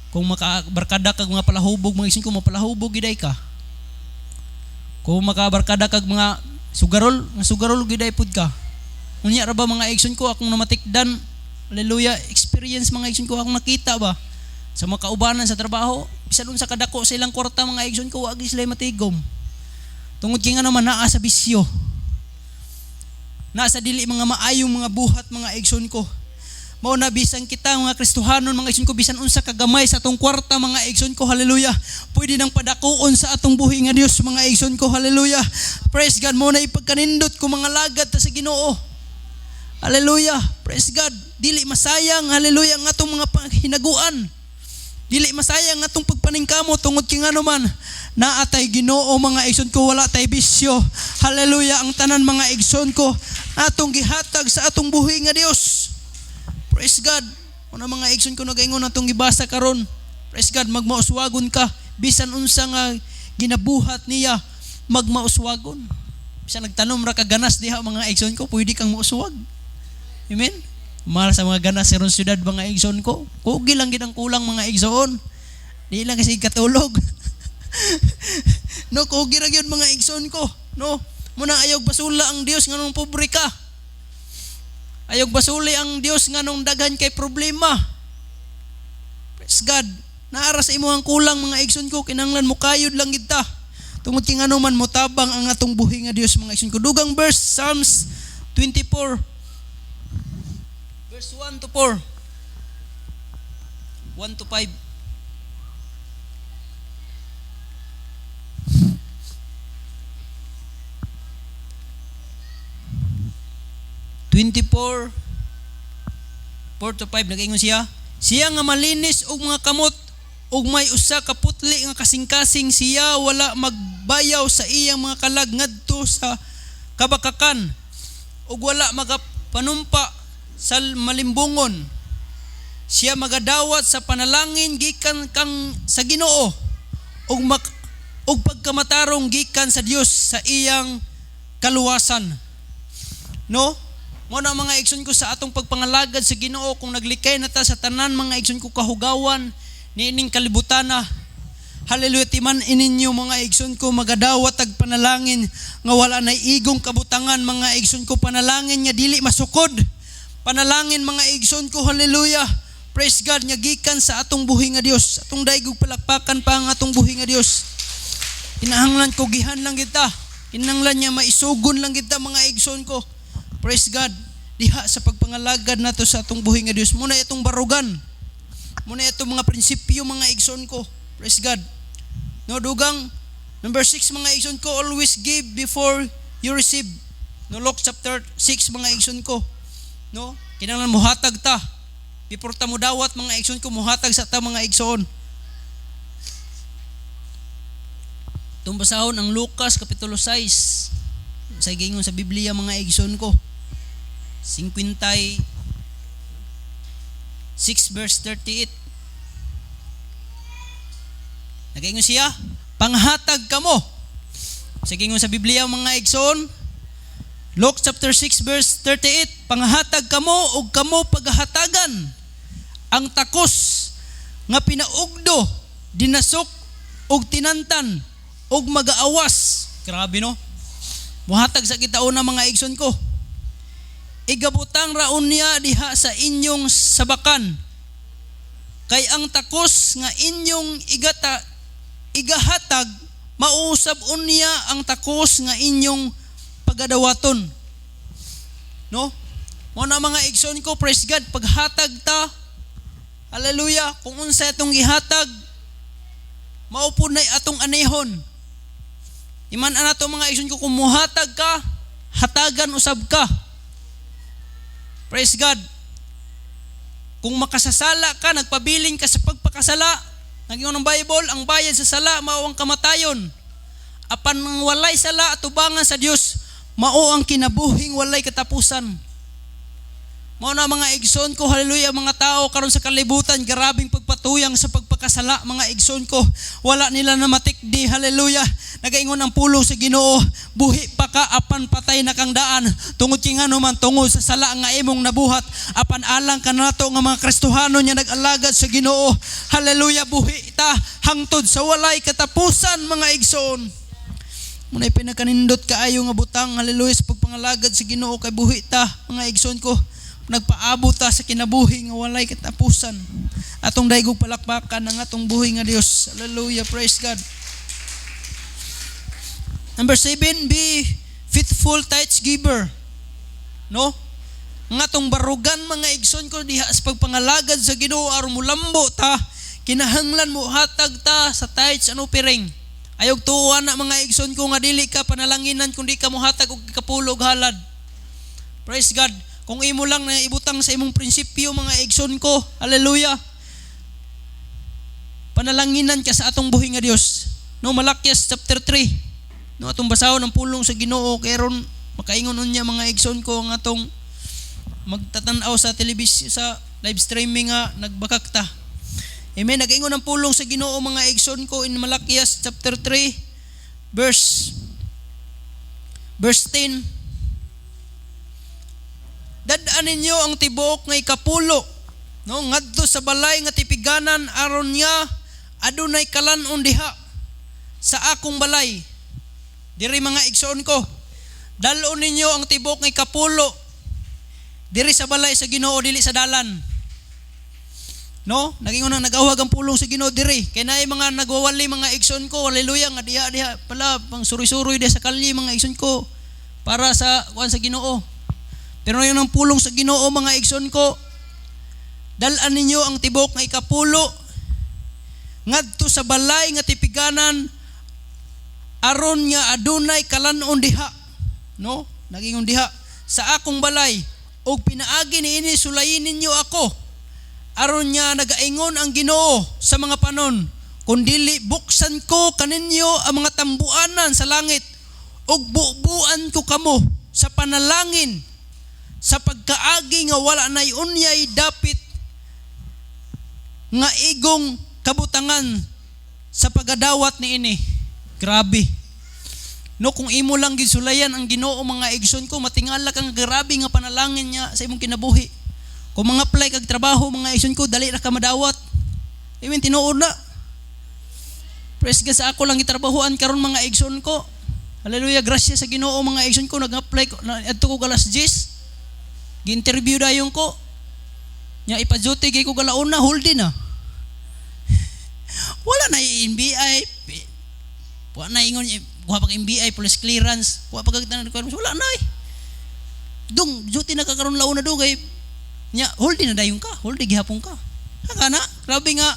Kung makabarkada kag mga palahubog, mga igsoon ko, mapalahubog giday ka. Kung makabarkada kag mga sugarol, nga sugarol giday pud ka. Unya ra ba, mga igsoon ko, akong namatikdan, hallelujah, experience, mga igsoon ko, akong nakita ba sa mga kaubanan sa trabaho, bisan unsa kadako sa ilang kwarta, mga igsoon ko, wa sila matigom. Tungod kay nga naman naa sa bisyo. Naa sa dili mga maayong mga buhat, mga igsoon ko. Mao na bisan kita mga Kristohanon, mga igsoon ko, bisan unsa kagamay sa atong kwarta, mga igsoon ko, hallelujah, pwede nang padakuon sa atong buhi nga Dios, mga igsoon ko, hallelujah. Praise God, mao na ipagkanindot ko mga lagad ta sa Ginoo. Hallelujah. Praise God. Dili masayang, hallelujah, ang atong mga hinaguan. Dili masayang atong pagpaningkamo tungod kay ngano man naa tay Ginoo, mga igsoon ko, wala tay bisyo. Hallelujah, ang tanan, mga igsoon ko, atong gihatag sa atong buhi nga Dios. Praise God. Una, mga igsoon ko, nagaingon atong gibasa karon. Praise God, magmauswagon ka bisan unsa nga ginabuhat niya, magmauswagon. Bisan nagtanom ra ka ganas diha, mga igsoon ko, pwede kang mauswag. Amen? Mahal sa mga ganas sa syudad, mga igsoon ko. Kugi lang gid ang kulang, mga igsoon. Di lang kasi katulog. No, kugi ra gyud, mga igsoon ko. No, muna ayaw basula ang Dios nganong pobre ka. Ayaw basuli ang Dios nganong daghan kay problema. Praise God. Naara sa imong kulang, mga igsoon ko, kinahanglan mo kayod lang gid ta. Tungod kay ngano man motabang ang atong buhi nga Dios, mga igsoon ko. Dugang verse, Psalms 24 verse 1 to 4. 1 to 5. 24, 4 to 5, nag-ingon siya, "Siya nga malinis og mga kamot ug may usa ka putli nga kasing-kasing, siya wala magbayaw sa iyang mga kalag ngadto sa kabakakan ug wala magapanumpa sa malimbungon. Siya magadawat sa panalangin gikan kang sa Ginoo ug pagkamatarong gikan sa Dios sa iyang kaluwasan." No? Mo na, mga igsoon ko, sa atong pagpangalagad sa Ginoo, kung naglikay na ta sa tanan, mga igsoon ko, kahugawan niining kalibutana. Hallelujah, timan ininyo, mga igsoon ko, magadawat ag panalangin nga wala na igong kabutangan, mga igsoon ko, panalangin nga dili masukod. Panalangin, mga igsoon ko, hallelujah. Praise God, nga gikan sa atong buhi nga Dios. Atong daigog palakpakan pa ang atong buhi nga Dios. Kinahanglan kugihan lang kita. Kinahanglan niya maisugon lang kita, mga igsoon ko. Praise God. Diha sa pagpangalagad nato sa atong buhi nga Dios. Muna itong barugan. Muna itong mga prinsipyo, mga igsoon ko. Praise God. No, dugang number 6, mga igsoon ko, always give before you receive. No, Luke chapter 6, mga igsoon ko. No, kinahanglan muhatag ta. Before ta mudawat, mga igsoon ko, muhatag sa ta, mga igsoon. Itong basahon ang Lucas kapitulo 6. Sa gingon sa Biblia, mga igsoon ko. 56 verse 38. Nagaingon siya, "Panghatag kamo." Sa gingon sa Biblia, mga igsoon, Luke chapter 6 verse 38, "Panghatag kamo ug kamo paghatagan. Ang takos nga pinaugdo, dinasok ug tinantan ug magaawas." Grabe, no? Muhatag sa kita una, mga igsoon ko. "Igabutang raon niya diha sa inyong sabakan. Kay ang takos nga inyong igahatag, mausab unya ang takos nga inyong pagadawaton." No? Mo na, mga igsoon ko, praise God, paghatag ta. Hallelujah, kung unsa atong gihatag, mao pud nay atong anihon. Iman ana to, mga igsoon ko, kung muhatag ka, hatagan usab ka. Praise God. Kung makasasala ka, nagpabilin ka sa pagpakasala, naging ng Bible, ang bayad sa sala, mao ang kamatayon. Apan ang walay sala, atubangan sa Dios, mao ang kinabuhing walay katapusan. Mao na, mga igsoon ko, hallelujah, mga tao karon sa kalibutan, grabing pagpatuyang sa pagpakasala, mga igsoon ko. Wala nila na matikdi, hallelujah. Nagaingon ang pulong sa Ginoo, buhi pa ka apan patay na kang daan. Tungod kay ngano man, tungod sa sala nga imong nabuhat, apan alang kanato nga mga Kristohano nya nag-alagad sa Ginoo. Hallelujah, buhi ta hangtod sa walay katapusan, mga igsoon. Muna'y pinakanindot kaayo nga butang, hallelujah, sa pagpangalagad sa Ginoo kay buhi ta, mga igsoon ko. Nagpaabot ta sa kinabuhi nga walay katapusan. Atong daigog palakpakan ang atong buhi nga Dios. Hallelujah, praise God. Number 7, be faithful tithes giver. No? Nga atong barugan, mga igsoon ko, diha sa pagpangalagad sa Ginoo, aron mulambo ta, kinahanglan mo hatag ta sa tithes and offering. Ayog tuwa na, mga igsoon ko, nga dili ka panalanginan kung di ka mohatag og ikapulo og halad. Praise God. Kung imo lang na ibutang sa imong prinsipyo, mga igsoon ko, hallelujah. Panalanginan ka sa atong buhi nga Dios. No, Malakias chapter 3. No, atong basahon ang pulong sa Ginoo kay ron makaingon unya, mga igsoon ko, ang atong magtatanaw sa television, sa live streaming, nga nagbakak ta. Amen. Nagaingon ang pulong sa Ginoo, mga igsoon ko, in Malakias chapter 3 verse 10. Dad-an ninyo ang tibuok nga ikapulo, no, ngadto sa balay nga tipiganan aron nga adunay kalan-on diha sa akong balay. Diri, mga igsoon ko. Dal-on ninyo ang tibuok nga ikapulo diri sa balay sa Ginoo, dili sa dalan. No? Naging unang nag-awag ang pulong sa Ginoo diri. Kay naay mga nagwawali, mga igsoon ko, hallelujah, nga diha diha pala pang suroy-suroy diha sa kalye, mga igsoon ko, para sa kuan sa Ginoo. Pero ngayon ang pulong sa Ginoo, mga igsoon ko, dal-an ninyo ang tibok nga ikapulo ngadto sa balay nga tipiganan aron nga adunay kalan-on diha. No? Nagingon diha sa akong balay og pinaagi niini sulayin ninyo ako aron nga nagaingon ang Ginoo sa mga panon, kun dili buksan ko kaninyo ang mga tambuanan sa langit ug bubuan ko kamo sa panalangin sa pagkaagi nga wala nay unyay dapit nga igong kabutangan sa pagadawat niini. Grabe. No, kung imo lang gisulayan ang Ginoo, mga igsoon ko, matingala kang grabe nga panalangin niya sa imong kinabuhi. Kung mga apply kag trabaho, mga igsoon ko, dali ra ka madawat. I mean, tinuod na. Praise God, sa ako lang gitrabahoan karon, mga igsoon ko. Hallelujah, grasya sa Ginoo, mga igsoon ko, nag-apply ko, adto ko alas 10. Gi-interview dayon ko. Nya ipa-duty kay ko galauna, hold na. Wala na NBI. Wala na ingon kuha pa NBI, police clearance, kuha pa kag tanan requirements, wala na eh. Dong duty na ka karon launa dugay. Nya hold na dayon ka, hold gihapon ka. Haka na, grabe nga.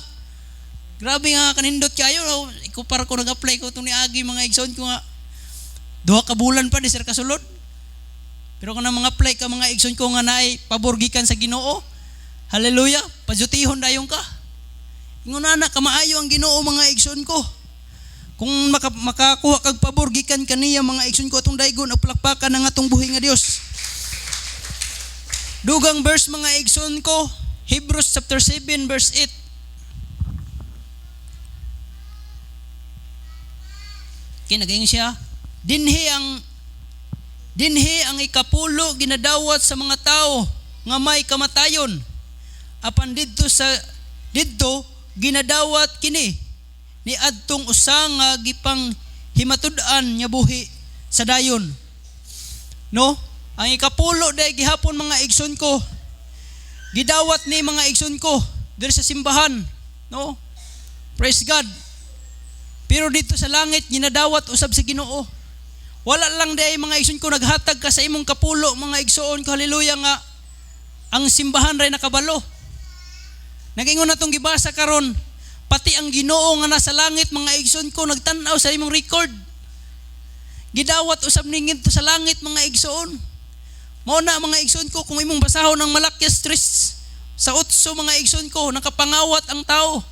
Grabe nga kanindot kayo. Ikumpara ko nag-apply ko itong niagi, mga igsoon ko, nga 2 ka bulan pa di sir kasulod. Pero kung mga apply ka, mga igsoon ko, nga naay pabor gikan sa Ginoo. Hallelujah, padyutihon dayon ka. Ingon na kamaayo ang Ginoo, mga igsoon ko. Kung makakuha kag pabor gikan kaniya, mga igsoon ko, atong daygon ang palakpakan ng atong buhi nga Dios. Dugang verse, mga igsoon ko, Hebrews chapter 7 verse 8. Kinagayon siya, dinhi ang ikapulo ginadawat sa mga tao nga may kamatayon. Apan didto ginadawat kini ni adtong usa nga gipang himatud-an nga buhi sa dayon. No? Ang ikapulo day gihapon, mga igsoon ko. Gidawat ni, mga igsoon ko, diri sa simbahan, no? Praise God. Pero dito sa langit ginadawat usab sa Ginoo. Wala lang day, mga igsoon ko, naghatag ka sa imong kapulo, mga igsoon ko, hallelujah, nga ang simbahan ray nakabalo. Nagingon na tong gibasa karon, pati ang Ginoo nga nasa langit, mga igsoon ko, nagtan-aw sa imong record. Gidawat usab ni ngadto sa langit, mga igsoon. Mao na, mga igsoon ko, kung imong basahon ang Malakias 3 sa 8, mga igsoon ko, nakapangawat ang tao.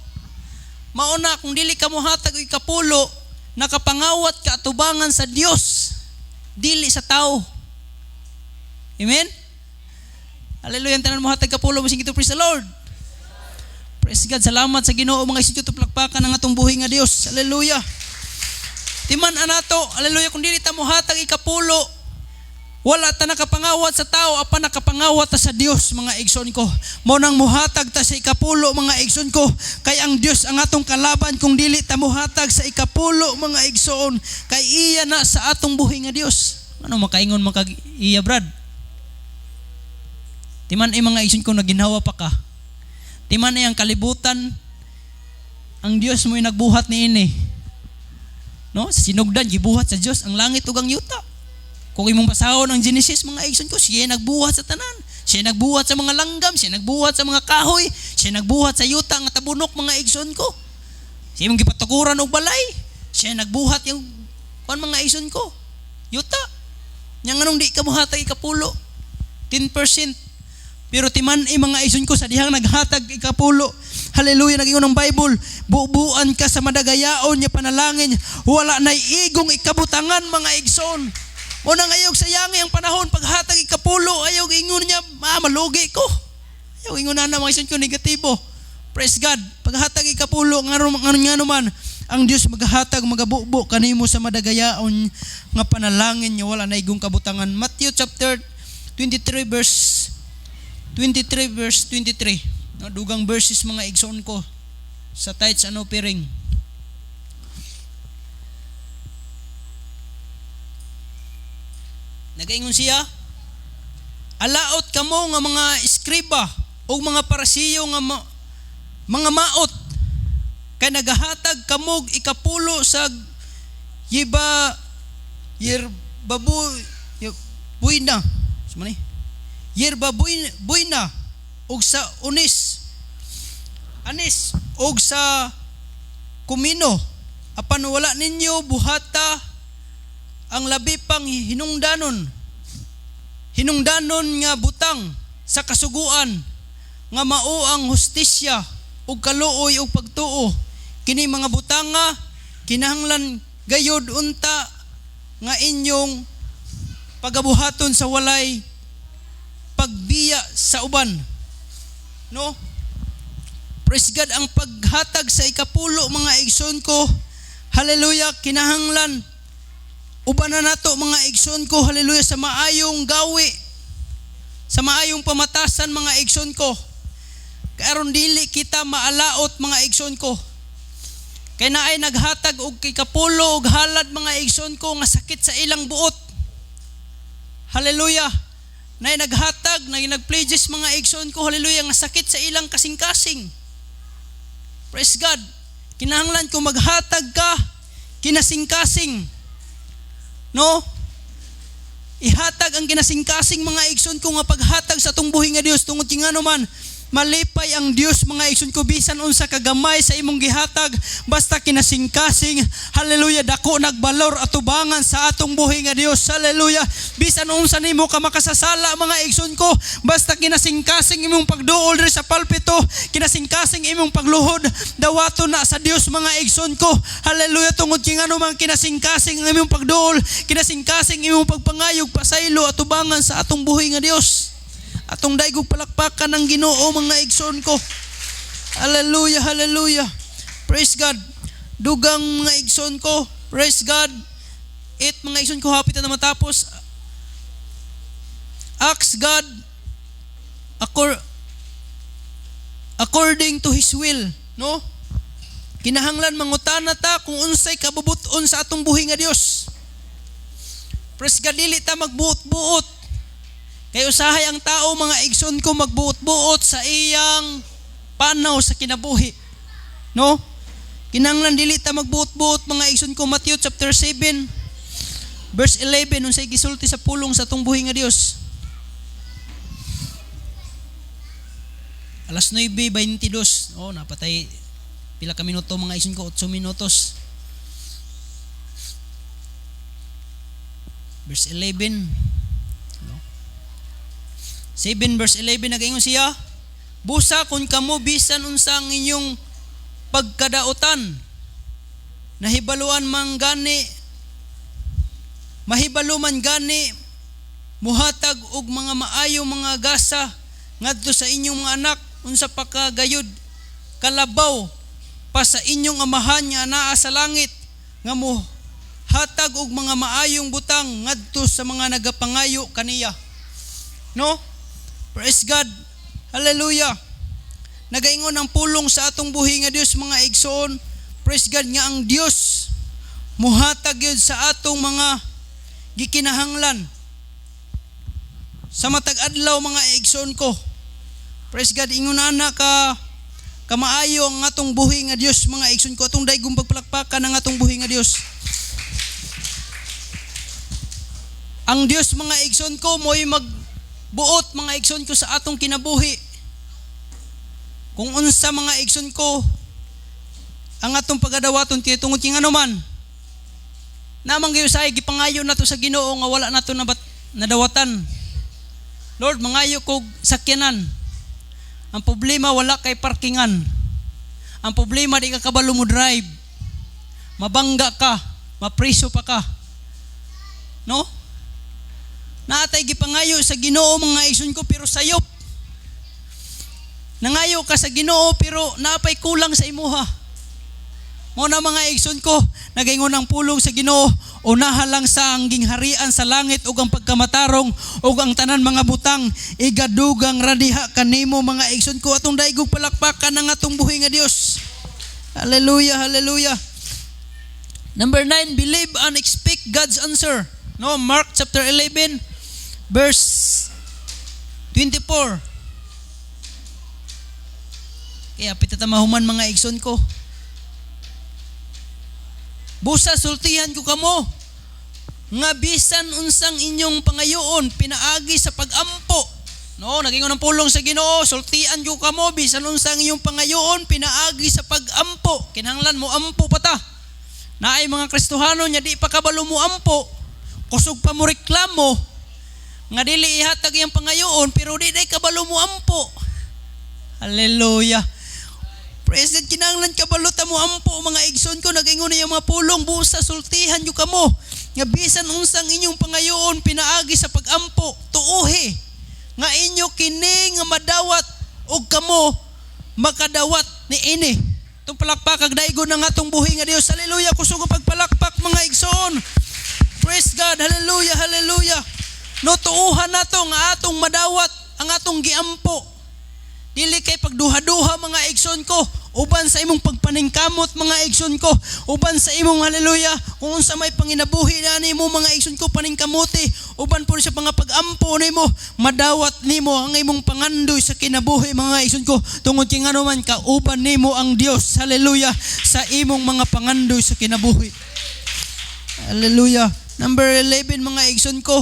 Mao na kung dili ka mohatag og ikapulo, nakapangawat ka atubangan sa Dios, dili sa tao. Amen? Hallelujah, ang tanan mohatag ikapulo, bising ito, praise the Lord. Praise God, salamat sa Ginoo, mga igsoon ko, palakpakan ang atong buhi nga Dios. Hallelujah. Timan anato, hallelujah, kung dili ta mohatag ikapulo, wala ta nakapangawat sa tao, apan nakapangawat ta sa Dios, mga igsoon ko. Mao nang muhatag ta sa ikapulo, mga igsoon ko, kay ang Dios ang atong kalaban kung dili ta muhatag sa ikapulo, mga igsoon, kay iya na sa atong buhi nga Dios. Ano makaingon man kag iya, Brad? Timan ay, mga igsoon ko, naginhawa pa ka. Timan ay ang kalibutan, ang Dios mo'y nagbuhat niini. No? Sa sinugdan gibuhat sa Dios ang langit ug ang yuta. Kung imong basahon ang Genesis, mga igsoon ko, siya nagbuhat sa tanan. Siya nagbuhat sa mga langgam, siya nagbuhat sa mga kahoy, siya nagbuhat sa yuta nga tabunok, mga igsoon ko. Siya imong gipatukuran og balay. Siya nagbuhat yung kuan, mga igsoon ko. Yuta. Nya nganong di ka mohatag ikapulo? 10%. Pero timan ay, mga igsoon ko, sa dihang naghatag ikapulo. Hallelujah, nag-ingon ang Bible, bubuan ka sa madagayaon nga panalangin, wala na igong ikabutangan, mga igsoon. Mao nang ayaw sayangi ang panahon paghatag ikapulo, ayaw ingon niya, "Ah, malugi ko." Ayaw ingon na, mga igsoon ko, negatibo. Praise God. Paghatag ikapulo, ngano ngano man, ang Dios maghatag, magabubo kanimo sa madagayaon nga panalangin nga wala na igong kabutangan. Matthew chapter 23 verse 23 verse 23. No, dugang verses, mga igsoon ko, sa tithes and offering. Nagaingon siya, "Alaot kamo nga mga eskriba o mga Parisiyo nga mga maot, kay nagahatag kamog ikapulo sa yiba yerbabu buina sa ni yerba buina ug sa unis anis ug sa kumino, apan wala ninyo buhata ang labi pang hinungdanon hinungdanon nga butang sa kasuguan, nga mao ang hustisya ug kaluoy ug pagtuo. Kini mga butanga kinahanglan gayod unta nga inyong pagabuhaton sa walay pagbiya sa uban." No? Praise God, ang paghatag sa ikapulo, mga igsoon ko. Hallelujah, kinahanglan uban na nato, mga igsoon ko, hallelujah, sa maayong gawi, sa maayong pamatasan, mga igsoon ko. Kay aron dili kita maalaot, mga igsoon ko. Kay naay naghatag og ikapulo og halad, mga igsoon ko, nga sakit sa ilang buot. Hallelujah. Naay naghatag, naay nagpledges, mga igsoon ko, hallelujah, nga sakit sa ilang kasing-kasing. Praise God. Kinahanglan kung maghatag ka, kinasing-kasing. No? Ihatag ang kinasing-kasing, mga igsoon ko, nga paghatag sa atong buhi nga Dios, tungod kay ngano man, malipay ang Dios, mga igsoon ko, bisan unsa kagamay sa imong gihatag, basta kinasing-kasing. Hallelujah, dako nagbalor atubangan sa atong buhi nga Dios. Hallelujah, bisan unsa nimo ka makasasala, mga igsoon ko, basta kinasing-kasing imong pagduol diri sa palpito, kinasing-kasing imong pagluhod, dawato na sa Dios, mga igsoon ko. Hallelujah, tungod kay ngano man, kinasing-kasing ang imong pagduol, kinasing-kasing imong pagpangayog pasaylo atubangan sa atong buhi nga Dios. Atong daigog palakpakan ng Ginoo, mga igsoon ko. Hallelujah, hallelujah. Praise God. Dugang, mga igsoon ko. Praise God. It, mga igsoon ko, hapit na matapos. Ask God according to His will, no? Kinahanglan mangutana ta kung unsay kabubuton sa atong buhi nga Dios. Praise God, dili ta magbuot-buot. Kay usahay ang tao, mga igsoon ko, magbuot-buot sa iyang panaw sa kinabuhi. No? Kinahanglan dili ta magbuot-buot, mga igsoon ko. Matthew chapter 7 verse 11, unsay gisulti sa pulong sa atong buhi nga Dios? Alas 9:22. Oh, napatay pila ka minuto, mga igsoon ko, 8 minutos. Verse 11. No? 7 verse 11, nagaingon siya, "Busa kung kamo, bisan unsa ang inyong pagkadautan, nahibaluan man gani, mahibalo man gani muhatag og mga maayo mga gasa ngadto sa inyong mga anak, unsa pa ka gayud kalabaw pa sa inyong Amahan nga anaa sa langit nga mo hatag og mga maayong butang ngadto sa mga nagapangayo kaniya? No? Praise God. Hallelujah. Nagaingon ang pulong sa atong buhi nga Dios, mga igsoon. Praise God, nga ang Dios muhatag gyud sa atong mga gikinahanglan sa matag adlaw, mga igsoon ko. Praise God, ingon ana ka kamaayo ang atong buhi nga Dios, mga igsoon ko. Atong daigong pagpalakpakan ang atong buhi nga Dios. Ang Dios, mga igsoon ko, mo'y magbuot, mga igsoon ko, sa atong kinabuhi. Kung unsa, mga igsoon ko, ang atong pagadawaton kay tungod kay ngano man namang gayo say gipangayo nato sa Ginoo nga wala nato nabat nadawatan. "Lord, mangayo kog sakyanan." Ang problema, wala kay parkingan. Ang problema, di ka kabalo mo drive. Mabangga ka, mapriso pa ka. No? Naa tay gipangayo sa Ginoo, mga igsoon ko, pero sayop. Nangayo ka sa Ginoo pero napay kulang sa imuha. Mao na, mga igsoon ko, nagaingon ang pulong sa Ginoo, unaha lang sa ang gingharian sa langit ug ang pagkamatarong, ug ang tanan mga butang igadugang ra diha kanimo, mga igsoon ko. Atong daigong palakpakan ang atong buhi nga Dios. Hallelujah, hallelujah. Number 9, believe and expect God's answer. No, Mark chapter 11 verse 24. Kaya pita ta mahuman, mga igsoon ko. "Busa sultihan ko kamo nga bisan unsang inyong pangayoon pinaagi sa pagampo." No, nagingon ang pulong sa Ginoo, "Sultian ko kamo bisan unsang inyong pangayoon pinaagi sa pagampo." Kinahanglan mo ampo pa ta. Naay mga Kristohano nya di pa kabalo mo ampo, kusog pa mo reklamo nga dili ihatag iyang pangayoon, pero di day kabalo mo ampo. Hallelujah. President, kinahanglan kabalo ta mo ampo, mga igsoon ko. Nagaingon na yung mga pulong, "Busa sultihan yo kamo nga bisan unsang inyong pangayoon pinaagi sa pagampo, tuuhi nga inyo kini nga madawat og kamo makadawat ni ini." Itong palakpak ag daigon ng atong buhi nga Dios. Hallelujah. Kusog ang pagpalakpak, mga igsoon. Praise God. Hallelujah. Hallelujah. No, tuuhan nato nga atong madawat ang atong giampo. Dili kay pagduha-duha, mga igsoon ko, uban sa imong pagpaningkamot, mga igsoon ko, uban sa imong, hallelujah, kung unsa may panginabuhi na nimo, mga igsoon ko, paningkamuti, uban po sa mga pag-ampo nimo, madawat nimo ang imong pangandoy sa kinabuhi, mga igsoon ko, tungod kay ngano man kauban nimo ang Dios, hallelujah, sa imong mga pangandoy sa kinabuhi. Hallelujah. Number 11, mga igsoon ko.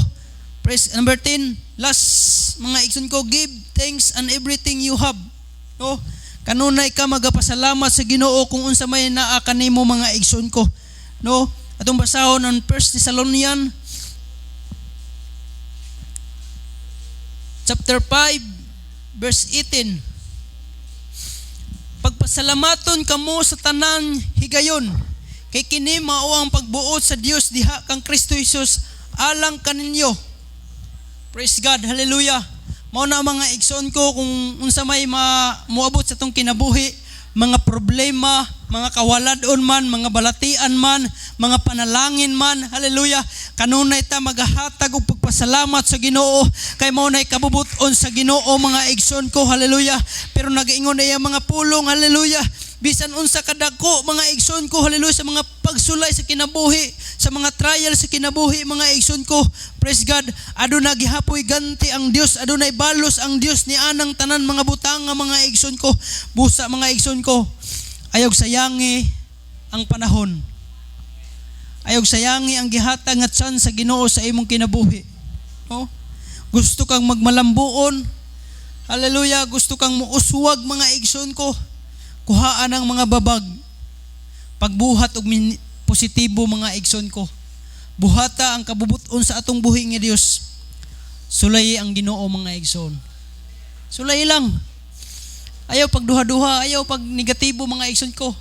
Praise, number 10, last, mga igsoon ko, give thanks and everything you have. No? Kanunay ka magapasalamat sa Ginoo kung unsa may naa kanimo, mga igsoon ko. No? Atong basahon ang 1 Thessalonian chapter 5 verse 18. "Pagpasalamaton kamo sa tanan higayon, kay kini mao ang pagbuot sa Dios diha kang Kristo Jesus alang kaninyo." Praise God, hallelujah. Mao na, mga igsoon ko, kung unsa may moabot sa atong kinabuhi, mga problema, mga kawaladon man, mga balatian man, mga panalangin man, hallelujah. Kanunay ta magahatag og pagpasalamat sa Ginoo kay mao nay kabubut-on sa Ginoo, mga igsoon ko, hallelujah. Pero nagaingon na iyang mga pulong, hallelujah. Bisan unsa kadako, mga igsoon ko, hallelujah, sa mga pagsulay sa kinabuhi, sa mga trial sa kinabuhi, mga igsoon ko, praise God, aduna gihapoy ganti ang Dios, adunay balos ang Dios ni anang tanan mga butang nga, mga igsoon ko. Busa, mga igsoon ko, ayaw sayangi ang panahon. Ayaw sayangi ang gihatag nga chance sa Ginoo sa imong kinabuhi. No? Gusto kang magmalambuon. Hallelujah, gusto kang muuswag, mga igsoon ko. Kuhaan ang mga babag. Pagbuhat og positibo, mga igsoon ko. Buhata ang kabubuton sa atong buhi nga Dios. Sulay ang Ginoo, mga igsoon. Sulay lang. Ayaw pagduha-duha, ayaw pag negatibo, mga igsoon ko.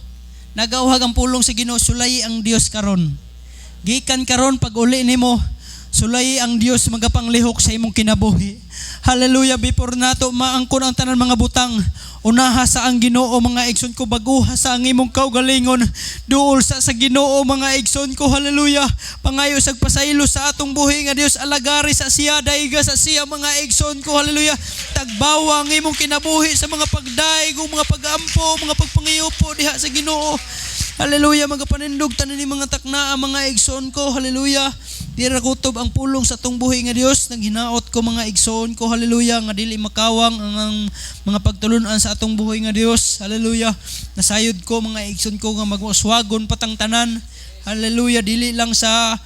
Nagauhag ang pulong sa Ginoo, sulay ang Dios karon. Gikan karon pag uli nimo, Sulay ang Dios magapanglihok sa imong kinabuhi. Hallelujah. Before nato maangkon ang tanan mga butang, unaha sa ang Ginoo, mga igsoon ko, baguha sa ang imong kaugalingon. Duol sa Ginoo, mga igsoon ko. Hallelujah. Pangayo sag pasaylo sa atong buhi nga Dios, alagari sa siya, daiga sa siya, mga igsoon ko. Hallelujah. Tagbawa ang imong kinabuhi sa mga pagdaig, ug mga pagampo, mga pagpangiyupo diha sa Ginoo. Hallelujah, magapanindog tanan ni mga takna ang mga igsoon ko. Hallelujah. Di ra kutob ang pulong sa atong buhi nga Dios. Naghinaot ko, mga igsoon ko. Hallelujah, nga dili makawang ang mga pagtulunan sa atong buhi nga Dios. Hallelujah. Nasayod ko, mga igsoon ko, nga maguswagon patang tanan. Hallelujah, dili lang sa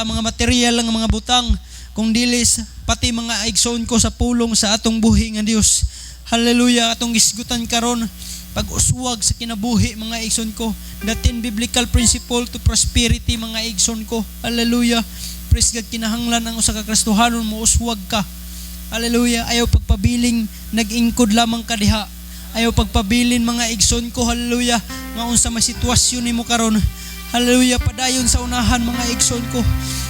mga material lang nga mga butang kung dili pati, mga igsoon ko, sa pulong sa atong buhi nga Dios. Hallelujah, atong gisgutan karon pag-uswag sa kinabuhi, mga igsoon ko. The 10 biblical principle to prosperity, mga igsoon ko. Hallelujah. Praise God, kinahanglan ang usa ka Kristohanon mo uswag ka. Hallelujah. Ayaw pagpabiling nag-ingkod lamang ka diha. Ayaw pagpabilin, mga igsoon ko. Hallelujah, nga unsa may sitwasyon nimo karon. Hallelujah. Padayon sa unahan, mga igsoon ko.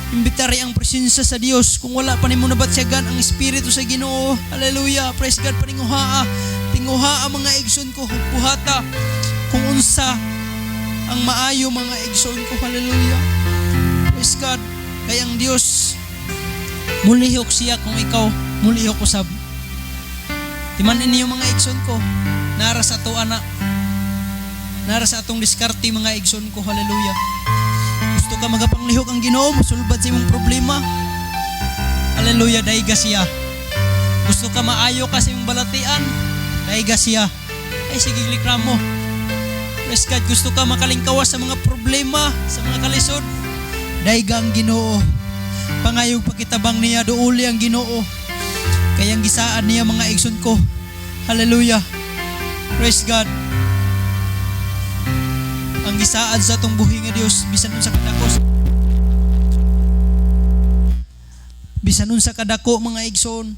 Imbitari ang presensya sa Dios. Kung wala pa nimo nabatsyagan ang Espiritu sa Ginoo. Hallelujah. Praise God. Paninguhaa. Tinguhaa, mga igsoon ko. Buhata kung unsa ang maayo, mga igsoon ko. Hallelujah. Praise God. Kay ang Dios mulihok siya kung ikaw mulihok usab. Timan-i ninyo, mga igsoon ko. Nara sa ato ana. Nara sa atong diskarte, mga igsoon ko. Hallelujah. Gusto ka magapanglihok ang Ginoo, musulbad sa imong problema. Hallelujah, daiga siya. Gusto ka maayo ka sa imong balatian, daiga siya. Ay sige, reklamo. Praise God, gusto ka makalingkawas sa mga problema, sa mga kalisod, daiga ang Ginoo. Pangayog pakitabang niya, duuli ang Ginoo. Kaya ang gisaad niya, mga igsoon ko. Hallelujah. Praise God. Ang gisaad sa atong buhi nga Dios bisan unsa kadako, mga igsoon,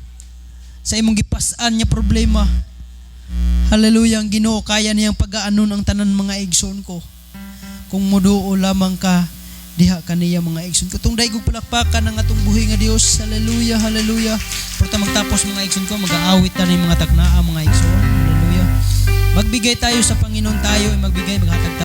sa imong gipas-an nga problema. Hallelujah, ang Ginoo kaya niyang pagaanon ang tanan, mga igsoon ko, kung muduo lamang ka diha kaniya, mga igsoon ko. Tong daigog palakpakan ang atong buhi nga Dios. Hallelujah, hallelujah. Pero ta magtapos, mga igsoon ko, mag-aawit ta ng mga taknaa, mga igsoon. Hallelujah. Magbigay tayo sa Panginoon, tayo ay magbigay, maghatag.